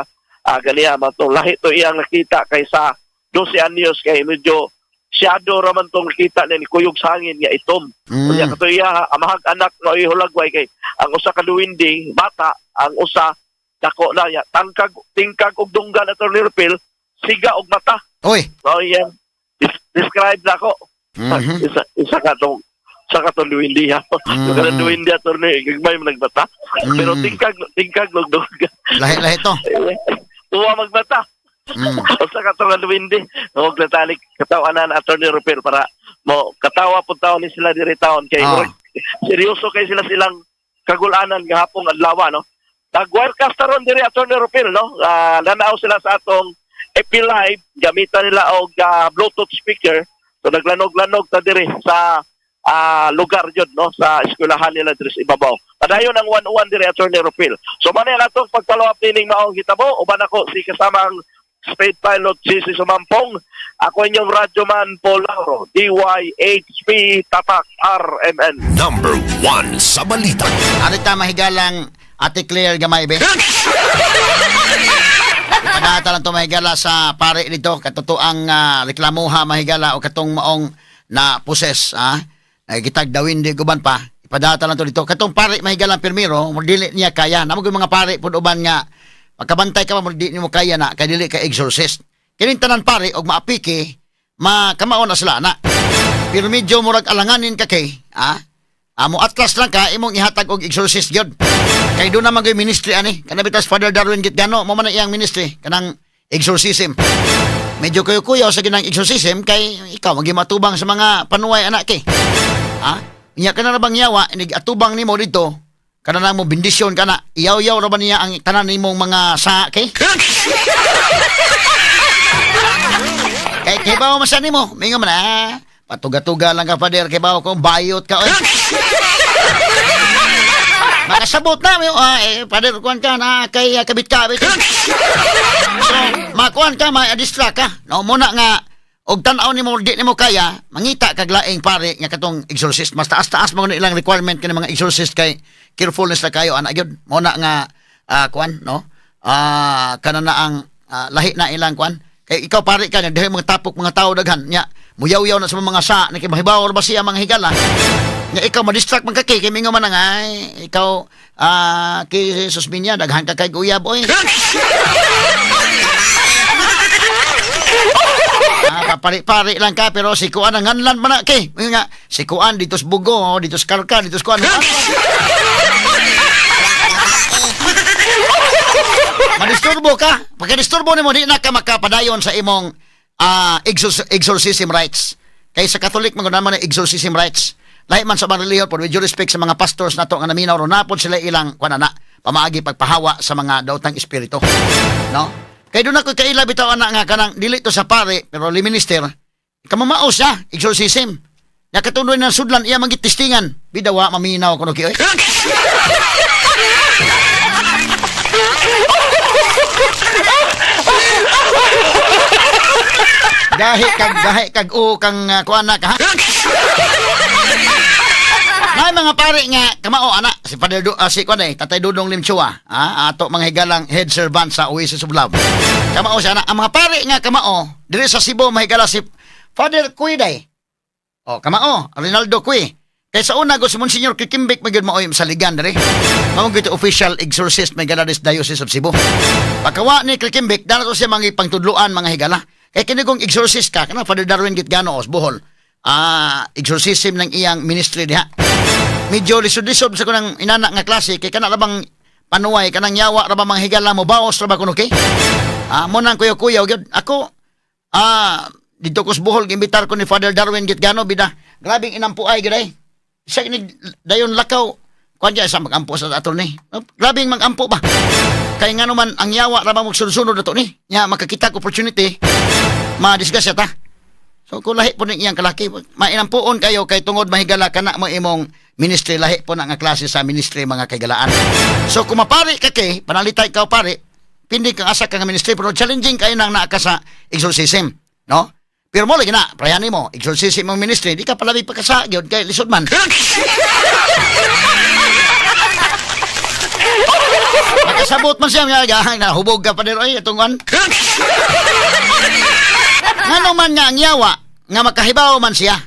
ganiya, matong lahi to iyang nakita kaysa 12 anyos, kay medyo shadow raman tong nakita ni kuyog sa hangin nga itom. Unya kato iya amahag anak no ihulagway kay ang usa ka duwindi bata, ang usa dako na ya tangkag tingkag og dunggan ato ni Rupil, siga og mata. Oy. No iyang describe na ako. Isa ka tong sa katong duwindi ha. Yung duwindi ato ni gagmay man nagbata. Pero tingkag og dunggan. Lahi-lahi to. Tuwa magbata. Usa ka tong duwindi. Og natalik katawanan Attorney Rupil para mo katawa pud taon ni sila diri taon kay seryoso kay sila silang kagulanan gahapon adlaw, no. Nag-wirecast ron diri Attorney Rupil, no. Nanaw sila sa atong FB Live, gamitan nila og Bluetooth speaker. So naglanog-lanog ta diri sa lugar jud, no, sa eskwelahan nila diri sa ibabaw. Padayon ang 1-1 diri Attorney Rupil. So man ang atong pag-follow up nining maong hitabo, uban ako si kasamang Speed Pilot GC Sumampong. Ako inyong radyoman Paul Lauro, DYHP Tatak RMN. Number 1 sa balita. Arita mahigalang Ate Claire Gamay be. Ipadata lang to mahigala sa pare nito katotoang reklamuha mahigala o katong maong na poses ha. Nakikitag dawin di guban pa. Ipadata lang to dito. Katong pare mahigala pirmiro, dili niya kaya. Namo mga pare pud uban nga pagkabantay ka pa mo di nimo kaya na kay dili ka exorcist. Kining tanan pare og maapiki, makamao na sila na. Pero medyo murag alanganin ka kay, ha? Amo atlas lang ka imong ihatag og exorcist gyud. Kay doon naman gyud ministry ani. Kana bitas Father Darwin Gitgano mo man na iyang ministry kanang exorcism. Medyo kuyo-kuyo sa ginang exorcism kay ikaw magi matubang sa mga panuway anak kay. Ha? Nya kana ra bang yawa inig atubang nimo dito kana na mo bendisyon kana iyaw-yaw ra ba niya ang tanan nimong mga sa kay? Kay kibaw man sa nimo, mingon man ah, patuga-tuga lang ka, Father, kibaw ko bayot ka oy. Makasabot na mo, ah, eh, Father, kuan ka na kay kabit-kabit. So, makuan ka, ma-distract ka. No, muna nga og tan-aw nimo di nimo kaya, mangita kag laing pare nga katong exorcist. Mas taas-taas mo ilang requirement kini mga exorcist kay carefulness na kayo ana gyud. Muna nga kuan no? Ah, kana na ang lahi na ilang kuan. Kay ikaw pare ka dahil mga tapok mga tao daghan nya muyaw-yaw na sa mga sa na kay mahibaw ba siya mga higala. Nya ikaw ma-distract man ka kay kay mingon man nga ay, ikaw kay Susminya daghan ka kay uyab oy. Ah, papari-pari lang ka pero si kuan ang nganlan man na kay. Nga si kuan dito sa Bugo, dito sa Karka, dito sa kuan. Madisturbo ka. Pagka-disturbo nimo di na ka makapadayon sa imong exorcism rites. Kay sa Catholic man man na exorcism rites. Lahi man sa mga relihiyon, but with due respect sa mga pastors nato nga naminaw ron napod sila ilang kuan na pamaagi pagpahawa sa mga daotang espiritu. No? Kay doon ako kaila bitaw ana nga kanang dili to sa pare pero li minister kamamao siya exorcism. Nakatunoy ng sudlan iya magitistingan. Bidawa maminaw kuno ki oy. Gahi kag o kang kuan na ka ha. Nay mga pare nga kamao ana si Father si kuan eh Tatay Dudong Limchua, ato mga higalang head servant sa Oasis of Love. Kamao siya ana ang mga pare nga kamao diri sa Cebu mahigala si Father Cui day. Oh, kamao Rinaldo Cui. Kay sa una go si Monsignor Kikimbik magyud maoy sa ligan diri. Mao gyud official exorcist may des Diocese of Cebu. Pagkawa ni Kikimbik dana to siya mga pangtudloan mga higala. Kay kini kung exorcist ka kana Father Darwin Gitgano os Bohol. Exorcism ng iyang ministry diha. Medyo lisod-lisod sa kunang inana nga klase kay kana labang panuway kanang yawa ra ba mga higala mo baos ra ba kuno kay. Mo nang kuyaw-kuyaw gyud ako dito ko sa Bohol giimbitar ko ni Father Darwin Gitgano bida. Grabing inampuay gyud ay. Siya ni dayon lakaw kuan diya sa magampo sa attorney. Grabing magampo ba. Kay ngano man ang yawa ra ba magsunod-sunod ato ni. Nya makakita opportunity madisgrasya ta. So kung lahi po ng iyang kalaki, mainampuon kayo kay tungod mahigala kana mo imong ministry lahi po na nga klase sa ministry mga kaigalaan. So kung mapari ka kay, panalitay ka pare, pindi kang asa ka nga ministry pero challenging kayo nang naa ka sa exorcism, no? Pero mo lagi na, prayan mo, exorcism mong ministry, di ka palabi pa ka gyud kay lisod man. Makasabot man siya nga nahubog ka pa dito ay itong an. Ngano man nga ang yawa nga makahibaw man siya.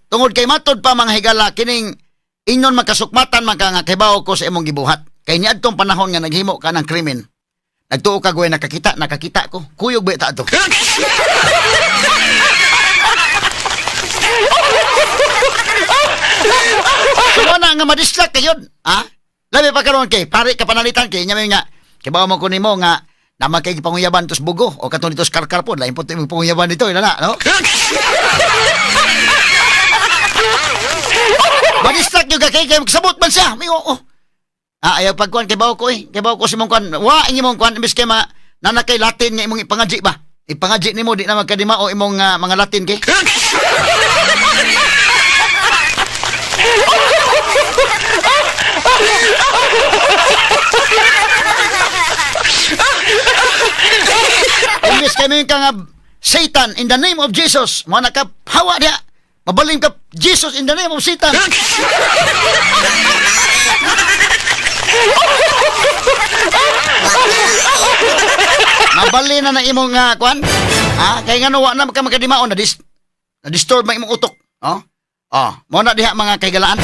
Tungod kay matod pa mga higala kining ingon makasukmatan man ka nga kahibaw ko sa imong gibuhat. Kay niadtong panahon nga naghimo ka ng krimen. Nagtuo ka goy nakakita, nakakita ko. Kuyog ba ta to? So na nga madistract kayo, ha? Labi pa karon kay pare ka panalitan kay nya nga kibaw mo ko nimo nga naman kay panguyaban tos bugo o katong dito sa karkar po lain po imong panguyaban dito ina na no. Madistract gyud ka kay kay magsabot man siya. May oo. Ayaw pagkuan kay bawo ko eh. Kay bawo ko sa imong kuan. Wa ang imong kuan imbes kay ma nana kay Latin nga imong ipangadji ba. Ipangadji nimo di na magkadimao imong mga Latin kay. Imbes kay mo ka nga Satan in the name of Jesus, mo na ka hawa diha. Mabaling ka Jesus in the name of Satan. Mabali na na imong kuan. Ha, kay ngano wa na ka makadimao na dis na disturb man imong utok, no? Oh, mo na diha mga kaigalaan.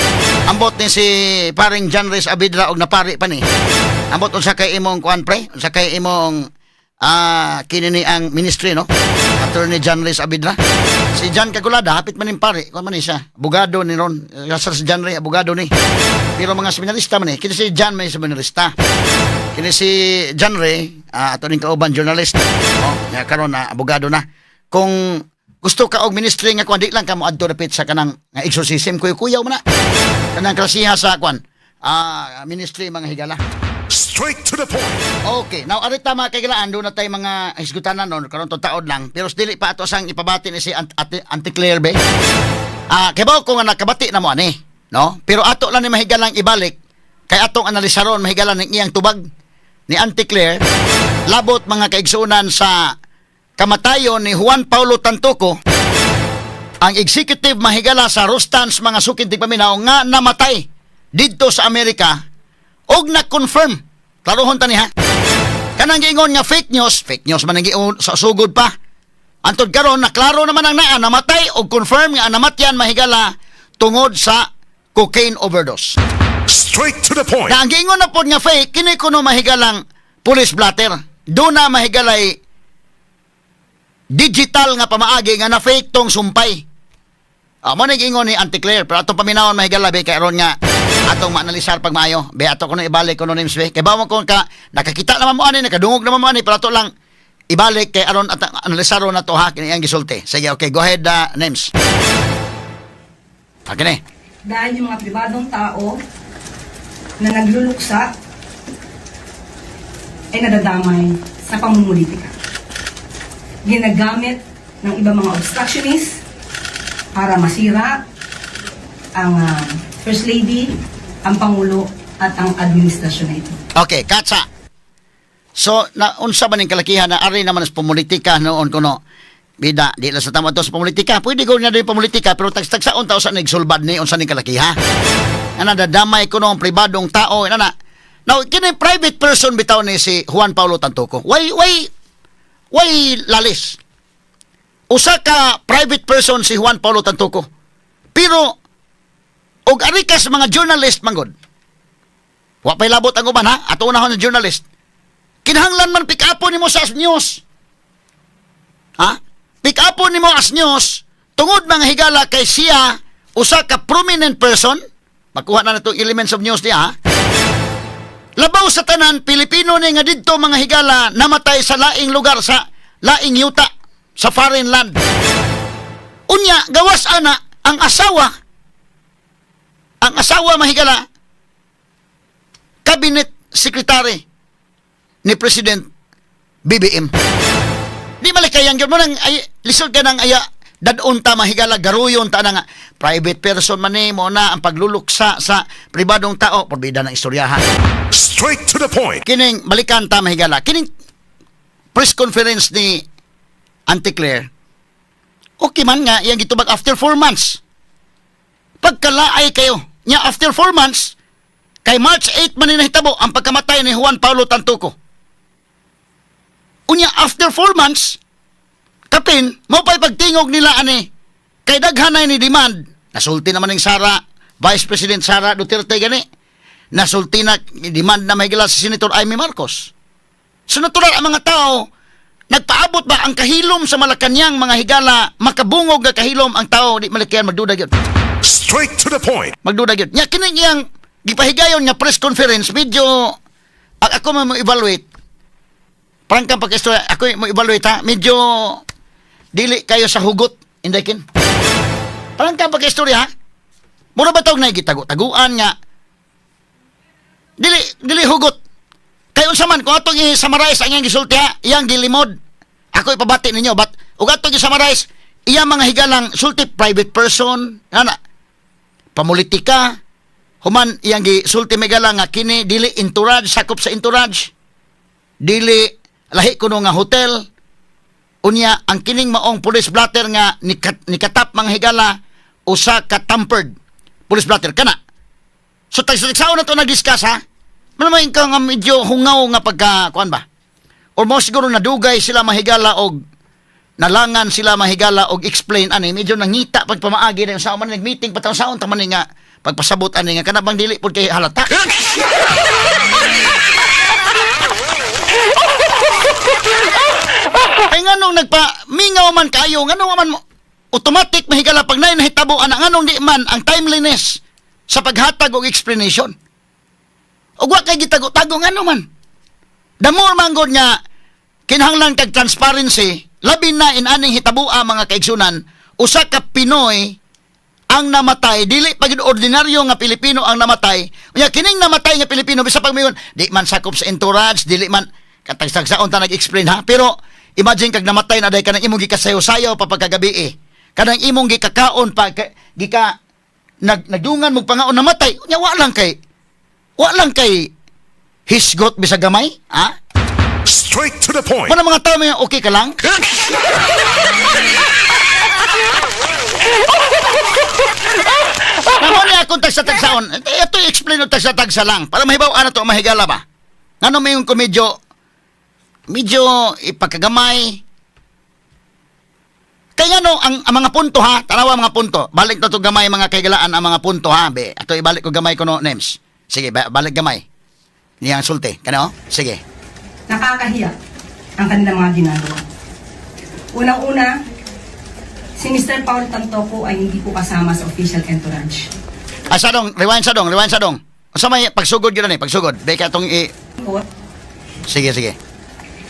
Ambot ni si paring John Reyes Abidra og napari pa ni. Ambot unsa kay imong kuan pre? Unsa kay imong kini ni ang ministry no? Attorney John Reyes Abidra. Si John Kagulada hapit man ning pare, kuan man ni siya. Abogado ni ron. Sa si John Reyes abogado ni. Pero mga seminarista man ni. Kini si John may seminarista. Kini si John Ray, ato ning kauban journalist. Oh, nya karon na abogado na. Kung gusto ka og ministry nga kuan di lang ka mo adto dapit sa kanang nga exorcism kuy-kuyaw man na. Kanang klasiha sa kuan. Ministry mga higala. Straight to the point. Okay, now arita, mga kaigalaan, doon na tayo mga hisgutanan nun, karon to taod lang. Pero dili pa ato sang ipabati ni si Auntie Claire be. Ah, kay ko nga nakabati na mo ani, no? Pero ato lang ni mahigalang ibalik kay atong analisaron, mahigalan, ng iyang tubag ni Auntie Claire labot, mga kaigsunan, sa kamatayon ni Juan Paulo Tantoco, ang executive, mahigala, sa Rustans, mga sukin tigpaminaw, nga namatay didto sa Amerika og na-confirm. Klarohon ta ni ha. Kanang giingon nga fake news, fake news man ang giingon sa sugod pa. Antod karon naklaro naman ang naa namatay og confirm nga ang namatyan, mahigala, tungod sa cocaine overdose. Straight to the point. Na ang giingon na pod nga fake kini kuno, mahigalang, police blotter. Do na, mahigalay, digital nga pamaagi nga na fake tong sumpay. Ah, mo ni giingon ni Auntie Claire, pero atong paminawon, mahigala, be, kay aron nga atong maanalisar pag maayo. Be, ato kuno ibalik kuno names, be. Kay bawon ko ka nakakita naman mo ani, nakadungog naman mo ani, pero ato lang ibalik kay aron at analisaron na to ha, kini ang gisulti. Sige, okay, go ahead, names. Okay ni. Dahil yung mga pribadong tao na nagluluksa ay nadadamay sa pamumulitika. Ginagamit ng ibang mga obstructionists para masira ang First Lady, ang Pangulo, at ang administrasyon na ito. Okay, katsa. So, na unsa ba ning kalakihan na ari naman sa pumulitika noon kuno? Bida, di lang sa tama to sa pumulitika. Pwede ko na din pumulitika, pero tagsa-tagsaon ta usa nagsulbad ni unsa ning kalakiha. Nga nadadamay kuno ang pribadong tao, ina na. Now, kini private person bitaw ni si Juan Paulo Tantoco. Why lalis? Usa ka private person si Juan Paulo Tantoco. Pero og ari ka sa mga journalist manggod. Wa pa'y labot ang uban ha. Ato unahon ng journalist. Kinahanglan man pick upon nimo sa news. Ha? Pick upon nimo as news tungod, mga higala, kay siya usa ka prominent person. Makuha na natong elements of news niya ha. Labaw sa tanan, Pilipino ni nga didto, mga higala, namatay sa laing lugar, sa laing yuta, sa foreign land. Unya, gawas ana, ang asawa, mahigala, cabinet secretary ni President BBM. Di malikayan yun mo nang ay, lisod ka nang aya dadon ta, mahigala, garuyon ta na nga private person man ni mo na ang pagluluksa sa pribadong tao, porbida ng istoryahan. Straight to the point. Kining balikan ta, mahigala, kining press conference ni Auntie Claire, okay man nga iyang gitubag after 4 months. Pagkalaay kayo nya after 4 months, kay March 8 man ni nahitabo ang pagkamatay ni Juan Paulo Tantoco. Unya after 4 months kapin mo pa'y pagtingog nila ani kay daghan na ni demand. Nasulti naman ning Sara, Vice President Sara Duterte gani. Nasulti na demand na mahigala si Senator Imee Marcos. So natural ang mga tao nagpaabot ba ang kahilom sa Malacañang, mga higala, makabungog nga kahilom ang tao, di malikayan magduda gyud. Straight to the point. Magduda gyud. Nya kini iyang gipahigayon nga press conference, medyo ako mo evaluate. Parang kang pagka ako mo evaluate ha, medyo dili kayo sa hugot, inday kin. Parang kang pagka-istorya ha. Mura ba tawag na gitago-taguan nga dili dili hugot. Kay unsa man kung atong i-summarize ang iyang gisulti ha, iyang gilimod. Ako ipabati ninyo, but ug atong i-summarize iyang mga higalang sulti, private person, ana pamulitika, human iyang gisulti megala nga kini dili entourage, sakop sa entourage, dili lahi kuno nga hotel. Unya ang kining maong police blotter nga nikatap, mga higala, usa ka tampered police blotter kana. So tagsa-tagsaon na to nag-discuss ha. Malamang ka nga medyo hungaw nga pagka kuan ba, or mo siguro nadugay sila, mahigala, og nalangan sila, mahigala, og explain ani, medyo nangita pagpamaagi na yung sa man nag-meeting pa taon ta man nga pagpasabot ani nga kana bang dili pud kay halata. Ay nganong nagpa mingaw man kayo, nganong man automatic, mahigala, pag nay nahitabo ana, nganong di man ang timeliness sa paghatag og explanation? Ug wa kay gitago-tago, ngano man? The more man gud nga kinahanglan kag transparency, labi na in aning hitabua, mga kaigsunan, usa ka Pinoy Ang namatay dili pa gyud ordinaryo nga Pilipino ang namatay. Unya kining namatay nga Pilipino, bisa pag mayon di man sakop sa entourage, dili man katagsaon ta nag-explain ha, pero imagine kag namatay na day kanang imong gikasayo-sayo pa pagkagabi eh. Kanang imong gikakaon pa gika nagdungan mo pangaon, namatay. Unya wa lang kay hisgot bisag gamay, ha? Straight to the point. Wala mga tao may okay ka lang? Namo niya akong tagsa-tagsaon. Eh, ito i-explain og tagsa-tagsa lang. Para mahibaw na to, mahigala ba? Ngano may ko medyo, medyo ipagkagamay. Kaya ngano, ang mga punto ha, tanawa mga punto. Balik na to gamay mga kaigalaan ang mga punto ha. Be, ato ibalik ko gamay ko no, names. Sige, balik gamay. Niyang sulti. Kano? Sige. Nakakahiya ang kanilang mga ginagawa. Unang-una, si Mr. Paul Tantoco ay hindi po kasama sa official entourage. Ah, sa dong, rewind sa dong, rewind sa dong. Unsa may pagsugod gyud ni, pagsugod. Be ka tong i Po, Sige, sige.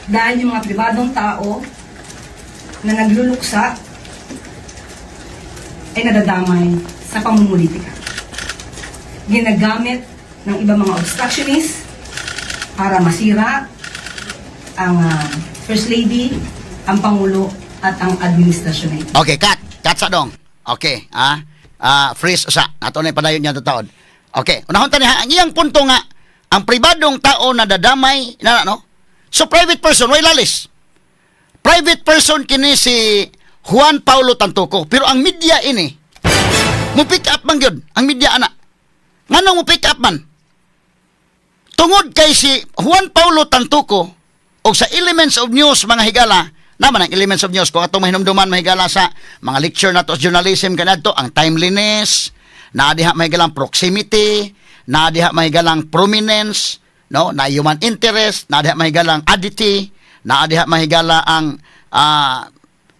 dahil yung mga pribadong tao na nagluluksa ay nadadamay sa pamumulitika. Ginagamit ng ibang mga obstructionists para masira ang First Lady, ang Pangulo, at ang administrasyon na ito. Okay, cut. Cut sa dong. Okay, ah. Ah, freeze usa. Ato na padayon niya taon. Okay, unahon ta niya ang iyang punto nga ang pribadong tao na dadamay na no. So private person way lalis. Private person kini si Juan Paulo Tantoco, pero ang media ini mo pick up man gyud ang media ana. Nganong mo pick up man? Tungod kay si Juan Paulo Tantoco og sa elements of news mga higala, naman ang elements of news kung atong mahinumduman mahigala sa mga lecture nato sa journalism kanadto ang timeliness, naa diha mahigalang proximity, naa diha mahigalang prominence, no, na human interest, naa diha mahigalang oddity, naa diha mahigala ang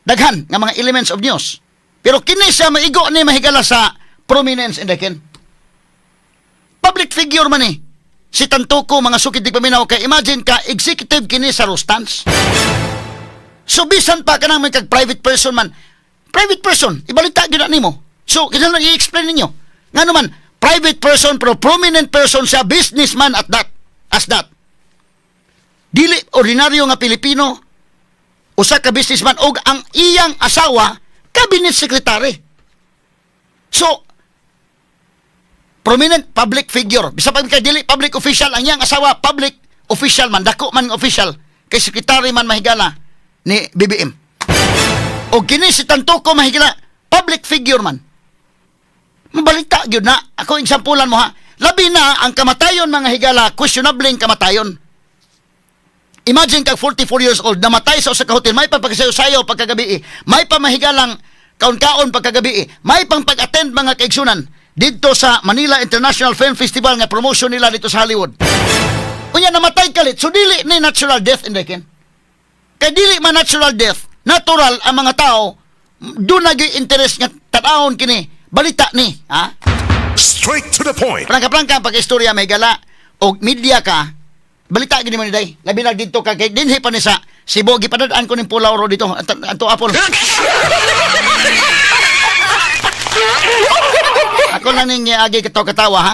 daghan nga mga elements of news. Pero kini siya maigo ni mahigala sa prominence in the ken. Public figure man eh. Si Tantoco, mga sukid di paminaw, kay imagine ka, executive kini sa Rustans. So bisan pa kanang may kag private person man, private person, ibalita gyud na nimo. So kinahanglan i-explain ninyo. Ngano man private person pero prominent person siya, businessman at that, as that. Dili ordinaryo nga Pilipino, usa ka businessman og ang iyang asawa cabinet secretary. So prominent public figure. Bisa pa kay dili public official ang iyang asawa, public official man, dako man nga official kay secretary man mahigala ni BBM. O kini si Tantoco mahigala, public figure man. Mabalita gyud na. Ako exampulan mo ha. Labi na ang kamatayon mga higala, questionable kamatayon. Imagine kag 44 years old, namatay sa usa ka hotel, may pa pagkasayo-sayo pagkagabi, eh. May pa mahigalang kaon-kaon pagkagabi, eh. May pang pag-attend mga kaigsunan didto sa Manila International Film Festival nga promotion nila dito sa Hollywood. Unya namatay kalit, so dili ni natural death in the ken. Kay dili man natural death, natural ang mga tao doon na interest nga tan-awon kini, balita ni, ha? Straight to the point. Prangka-prangka ang pag-istorya may gala og media ka, balita gini mo ni day. Labi na didto ka kay dinhi pa ni sa Cebu, gipadad-an ko ning Pulaw ro dito. Anto Apple. Ako lang ning agi katawa katawa ha.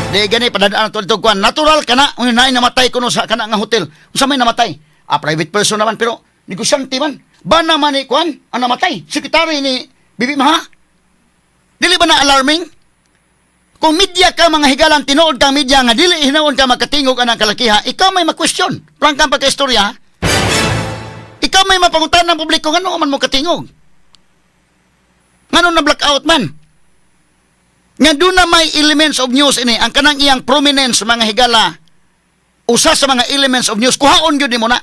Di gani padad-an to dito kuan. Natural kana unya naay namatay kuno sa kana nga hotel. Unsa may namatay? Ah, private person naman pero negosyante man. Ba naman ni kuan ang namatay? Sekretary ni Bibi Maha. Dili ba na alarming? Kung media ka mga higalan, tinuod kang media nga dili hinaon ka makatingog anang kalakiha, ikaw may ma-question. Prangkang pagka-istorya, ha? Ikaw may mapangutan ng publiko, ngano man mo katingog? Ngano na blackout man? Nga doon na may elements of news ini, ang kanang iyang prominence mga higala, usa sa mga elements of news, kuhaon gyud nimo na.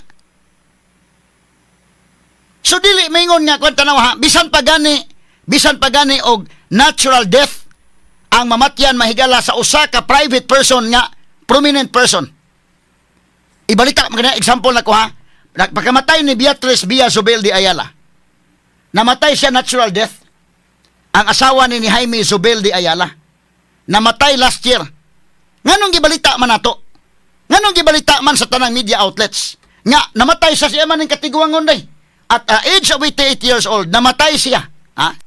So dili maingon nga kung tanaw ha, bisan pa gani og natural death ang mamatyan mahigala sa usa ka private person nga prominent person. Ibalita maganda example na ko ha. Pagkamatay ni Beatrice Bia Zobel de Ayala. Namatay siya natural death. Ang asawa ni Jaime Zobel de Ayala. Namatay last year. Nganong gibalita man nato? Nganong gibalita man sa tanang media outlets? Nga namatay sa siya man ng katiguangon day. At age of 88 years old, namatay siya. Ha?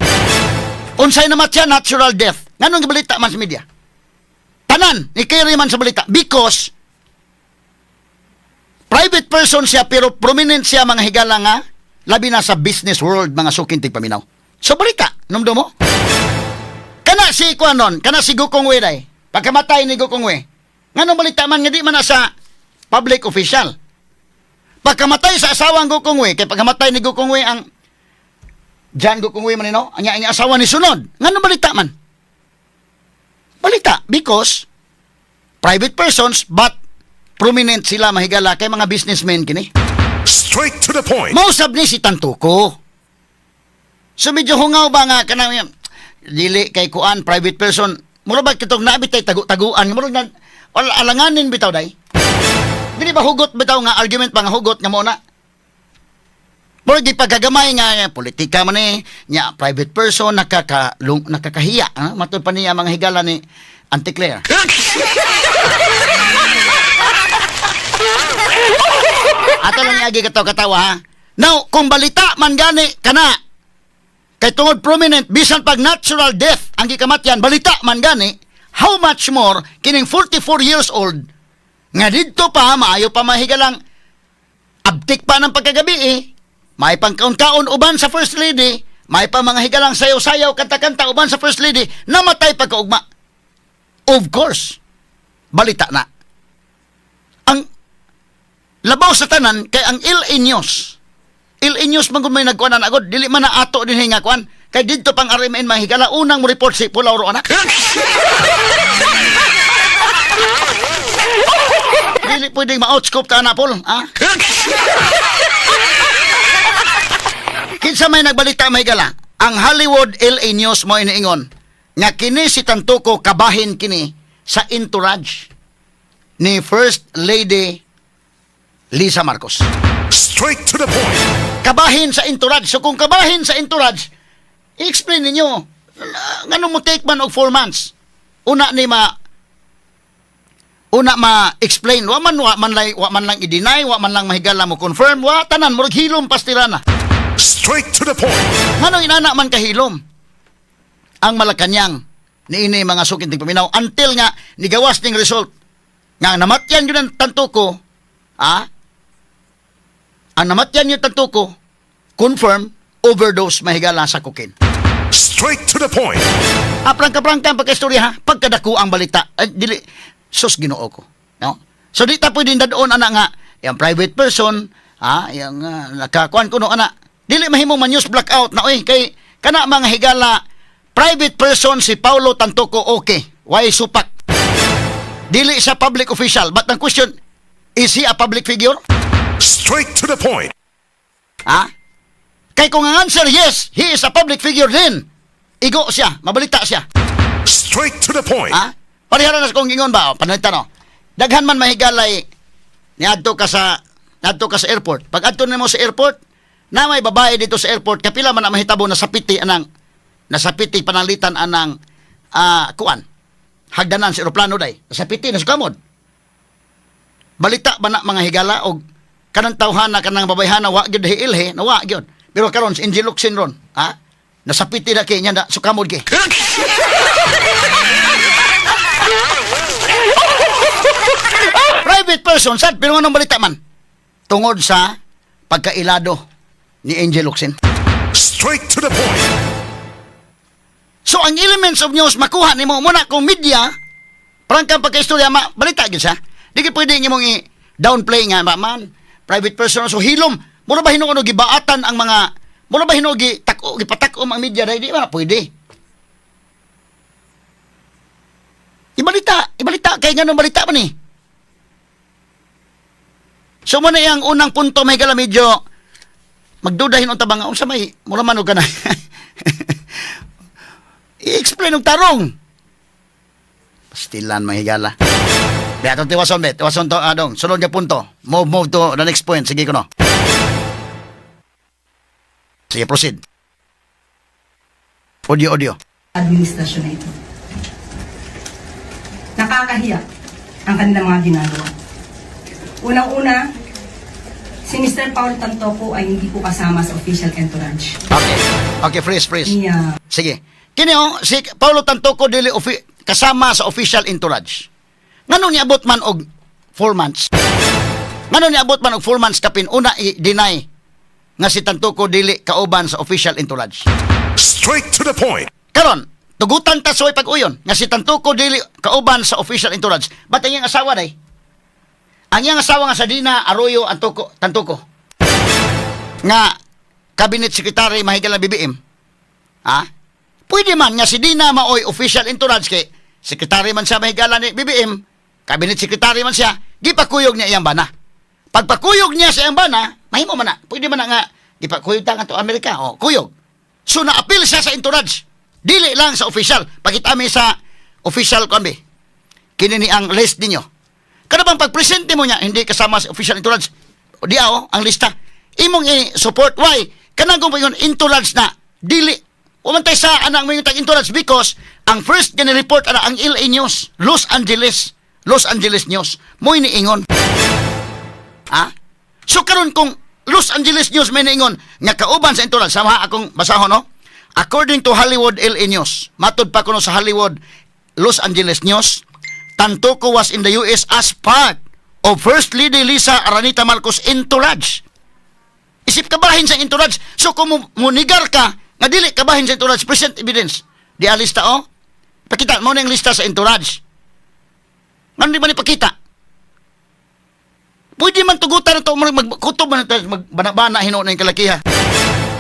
Unsay namatyan? Natural death. Nganong gibalita man sa media? Tanan, ni carry man sa balita because private person siya pero prominent siya, mga higala, nga labi na sa business world, mga suking tigpaminaw. So balita, numdo mo? Kana si kuanon, kana si Gokongwei day. Pagkamatay ni Gokongwei, nganong balita man nga di man na sa public official? Pagkamatay sa asawang Gokongwei, kay pagkamatay ni Gokongwei, ang John Gokongwei man no, ang asawa ni sunod. Nganong balita man? Balita because private persons but prominent sila, mahigala, kay mga businessmen kini. Straight to the point. Mausab ni si Tantoco. So medyo hungaw ba nga kanang dili kay kuan, private person. Mura ba kitong naabit tay tagu-taguan, mura na wala alanganin bitaw day. Dili ba hugot bitaw nga argument pa nga hugot nga mo na? Mura di pagkagamay nga politika man eh, nya private person, nakakahiya, ha? Matud pa niya, mga higala, ni Auntie Claire. Ato lang iagi katawa katawa ha. Now, kung balita man gani kana kay tungod prominent, bisan pag natural death ang gikamatyan, balita man gani, how much more kining 44 years old nga didto pa maayo pa, mahigalang abtik pa ng pagkagabi eh. May pangkaon-kaon uban sa First Lady, may pa mga higalang sayaw-sayaw, kanta-kanta uban sa First Lady, namatay pagkaugma. Of course, balita na. Ang labaw sa tanan kay ang LA News. LA News man gud may nagkuan na agad, dili man na ato din nga kuan. Kay didto pang RMN, mga higala, unang mo report si Pulauro anak. Dili pwedeng ma-outscope ta na, Paul, ha? Kinsa may nagbalita, may gala? Ang Hollywood LA News mo iniingon nga kini si Tantoco kabahin kini sa entourage ni First Lady Lisa Marcos. Straight to the point. Kabahin sa entourage. So kung kabahin sa entourage, i-explain ninyo ngano mo take man og 4 months. Una ma-explain, wa man lang i-deny, wa man lang, mahigala, mo confirm, wa tanan murag hilom pastirana. Straight to the point. Ngano inana man kahilom ang Malacanang niini, mga suking tigpaminaw, until nga nigawas ning result nga ang namatyan yun ang Tantoco, ah, ang namatyan yung Tantoco confirm overdose, mahigala, sa cocaine. Straight to the point. Ah, prangka-prangka ang pagkaistorya ha, pagkadako ang balita. Ay, dili, sus Ginoo ko. No? So di ta pwedeng dadon ana nga yung private person, ha, yung nakakuan kuno ana. Dili mahimong ma-news blackout na oy kay kana, mga higala, private person si Paulo Tantoco, okay. Why supak? Dili siya public official. But ang question, is he a public figure? Straight to the point. Ha? Kay kung ang answer yes, he is a public figure din. Igo siya, mabalita siya. Straight to the point. Ha? Parehara na sa kong ingon ba? O, panalita no. Daghan man, mahigalay, niadto ka sa airport. Pag adto nimo sa airport, na may babae dito sa airport, kapila man ang mahitabo nasapiti panalitan anang kuan. Hagdanan sa eroplano day. Nasapiti na sa kamod. Balita ba na, mga higala, og kanang tawhana, kanang babayhana, wa gyud hiilhe na wa gyud. Pero karon si Angel Locsin ron, ha? Nasapiti na kay niya na sukamod kay. Private person sad, pero anong balita man? Tungod sa pagkailado ni Angel Locsin. Straight to the point. So ang elements of news makuha nimo muna kung media prangkang pagkaistorya ma balita gyud siya. Di gyud pwede imong i-downplay nga ba man private person, so hilom. Mura ba hinuon og gibaatan ang mga, mura ba hinuon gi tak-o, gipatak-o ang media dai, di ba pwede. Ibalita, ibalita kay nganong balita man eh. So mo na iyang unang punto, may gala, medyo magdudahin unta ba nga unsa may mura man og kana. I-explain og tarong. Pastilan, mga higala. Be, atong tiwason, be. Tiwason to, adong. Sunod nga punto. Move, move to the next point. Sige ko no. Sige, proceed. Audio, audio. Administrasyon na ito. Nakakahiya ang kanilang mga ginagawa. Unang-una, si Mr. Paul Tantoco ay hindi po kasama sa official entourage. Okay. Okay, freeze, freeze. Niya Sige. Kini oh, si Paulo Tantoco dili kasama sa official entourage. Ngano niabot man og 4 months? Ngano niabot man og 4 months kapin una i-deny nga si Tantoco dili kauban sa official entourage? Straight to the point. Karon, tugutan ta sa pag-uyon nga si Tantoco dili kauban sa official entourage. Ba't ang iyang asawa day? Ang iyang asawa nga sa Dina Arroyo Antoco, Tantoco nga cabinet secretary, mahigala, BBM. Ha? Pwede man nga si Dina maoy official entourage kay secretary man siya, mahigala, ni BBM, cabinet secretary man siya, gipakuyog niya iyang bana. Pagpakuyog niya sa iyang bana, mahimo man na. Pwede man na nga gipakuyog ta nga to Amerika, oh, kuyog. So naapil siya sa entourage. Dili lang sa official. Pakita mi sa official kon be. Kini ni ang list ninyo. Kada bang pag-present mo niya, hindi kasama sa official entourage. O di oh, ang lista. Imong i-support. Why? Kanang kung paingon entourage na, dili. Umantay sa anang mo yung tag entourage because ang first gani report ana ang LA News, Los Angeles, Los Angeles News. Mo'y niingon. Ha? So karon kung Los Angeles News may niingon nga kauban sa entourage, sama akong basahon, no? According to Hollywood LA News, matud pa kuno sa Hollywood Los Angeles News, Tantoco was in the US as part of First Lady Lisa Aranita Marcos entourage. Isip kabahin sa entourage. So kung munigar ka nga dili kabahin sa entourage, present evidence. Di alista oh. Pakita mo na yung lista sa entourage. Ngano di ba ni pakita? Pwede man tugutan na ito, magkutob man ito, magbana-bana hinuon na yung kalakiha.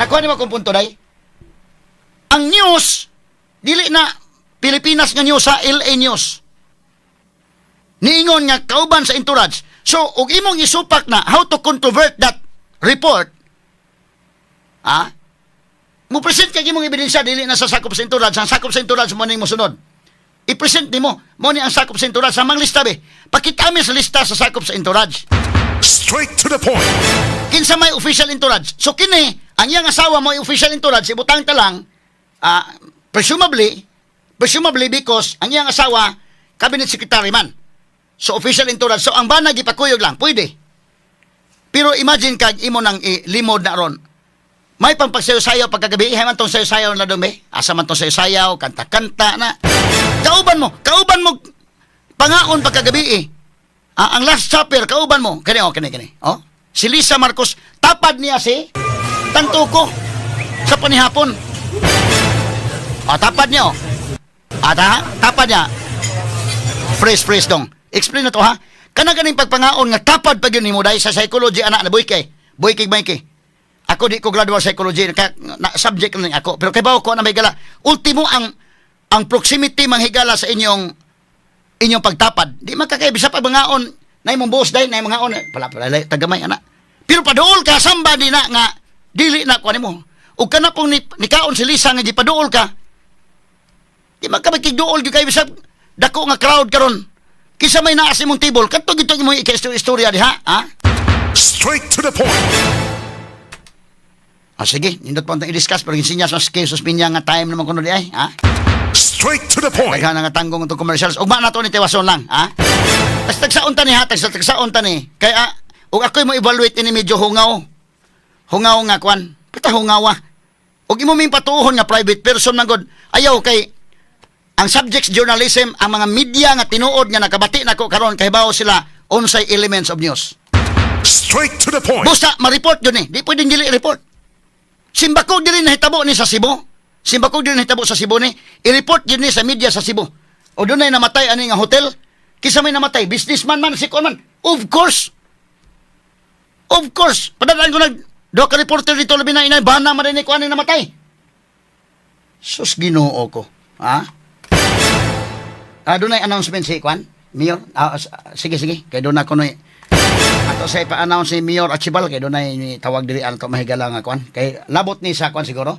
Nakuha ni mo kung punto, day? Ang news, dili na Pilipinas nga news sa LA News. Niingon nga kauban sa entourage. So, ug imong isupak na how to controvert that report, ah, mo present kay imong ebidensya dili na sa sakop sa entourage, ang sakop sa entourage mo ning mosunod. I-present nimo, mo ni ang sakop sa entourage sa mang lista be. Pakita mi sa lista sa sakop sa entourage. Straight to the point. Kinsa may official entourage. So kini, ang iyang asawa mo official entourage, ibutang ta lang, presumably because ang iyang asawa, cabinet secretary man. So official entourage. So ang bana gipakuyog lang, pwede. Pero imagine kag imo nang limod na ron. May pangpagsayo-sayaw pagkagabi, hay man tong sayo-sayaw na dumi. Asa man tong sayo-sayaw, kanta-kanta na. Kauban mo pangaon pagkagabi eh. Ah, ang last supper, kauban mo. Kani oh, kani kani. Oh. Si Lisa Marcos, tapad niya si Tantoco sa panihapon. Ah, tapad niya oh. Ah, tapad niya. Fresh, fresh dong. Explain na to ha. Kana ganing pagpangaon nga tapad pa gyud nimo dahil sa psychology ana na boy kay. Boy kay may kay. Ako di ko graduate psychology kaya na, subject lang ako pero kay bawo ko na may gala. Ultimo ang proximity manghigala sa inyong inyong pagtapad. Di man kakay bisa pa mangaon na imong boss dahil na imong mangaon pala pala tagamay ana. Pero paduol ka somebody na nga dili na kuan nimo. Ug kana pong nikaon si Lisa nga gipaduol ka. Di man ka makigduol gyud kay bisag dako nga crowd karon. Kinsa may naa sa imong table kadto gito imong ika-istorya diha, ha? Straight to the point. Ah, sige, nindot pa ang i-discuss pero ginsinyas mas kay suspinya nga time naman kuno di ay, ha? Straight to the point. Daghan nga tanggong itong commercials. Ugma na to ni tiwason lang, ha? Tas tagsaon ta ni ha, tagsaon ta ni. Kaya ug ako'y mo evaluate ini medyo hungaw. Hungaw nga kwan. Pata hungaw ah. Ug imo ming patuohon nga private person man gud. Ayaw kay ang subjects journalism, ang mga media nga tinuod nga nakabati nako karon kahibaw sila unsay elements of news. Straight to the point. Busa ma-report yun eh. Di pwedeng dili report. Simbako dili nahitabo ni sa Cebu. Simbako dili nahitabo sa Cebu ni. I-report yun ni sa media sa Cebu. O doon ay namatay ani nga hotel. Kisa may namatay, businessman man, si kuan man. Of course. Of course. Padadaan ko nag duha ka reporter dito labi na inay bana man ni kuan ni namatay. Sus, Ginoo ko. Ha? Ah, doon ay announcement si kuan? Mayor? Ah, sige, sige. Kay doon ako noy ato sa ipa-announce ni Mayor Archibald kay doon ay tawag diri ato mahigala nga kuan. Kay labot ni sa kuan siguro.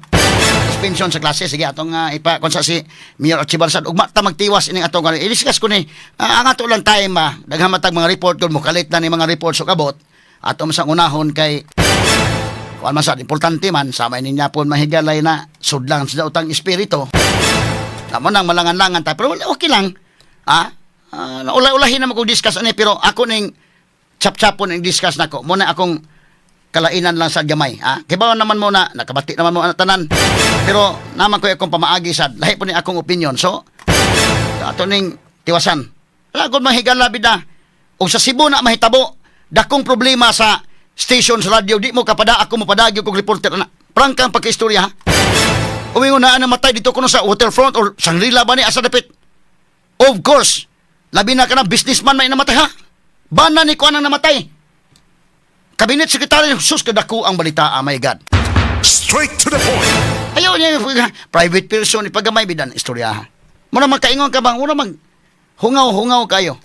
Suspension sa klase. Sige, atong ipa kuan sa si Mayor Archibald sad ugma ta magtiwas ining atong kuan. I-discuss ko ni ang ato lang time ba. Daghan matag mga report kung mokalit na ni mga report so kabot. Ato man sa unahon kay kuan man sad importante man sa may ninya po mahigalay na sudlang sa utang espiritu. Tamo nang malangan-langan ta pero okay lang. Ah, ulay-ulahin na mo kung discuss ani pero ako ning chap-chapon ang discuss nako. Muna akong Kalainan lang sa gamay, ha? Kibaw naman mo na, nakabati naman mo ang tanan. Pero naman ko akong pamaagi sad, lahi po ni akong opinion. So, ato ning tiwasan. Wala gud mahigala bida. Og sa Cebu na mahitabo, dakong problema sa station sa radyo, di mo kapada ako mopadagyo kog reporter na. Prangkang pagkaistorya, ha. Umingon na namatay dito kuno sa waterfront or Shangri-La ba ni asa dapit. Of course, labi na ka na businessman may namatay, ha. Bana ni kuan ang namatay. Cabinet Secretary, sus, kadako ang balita, ah, my God. Straight to the point. Ayaw niya, private person, ipagamay bidan, istorya, ha. Muna magkaingon ka bang, muna mag, hungaw-hungaw kayo.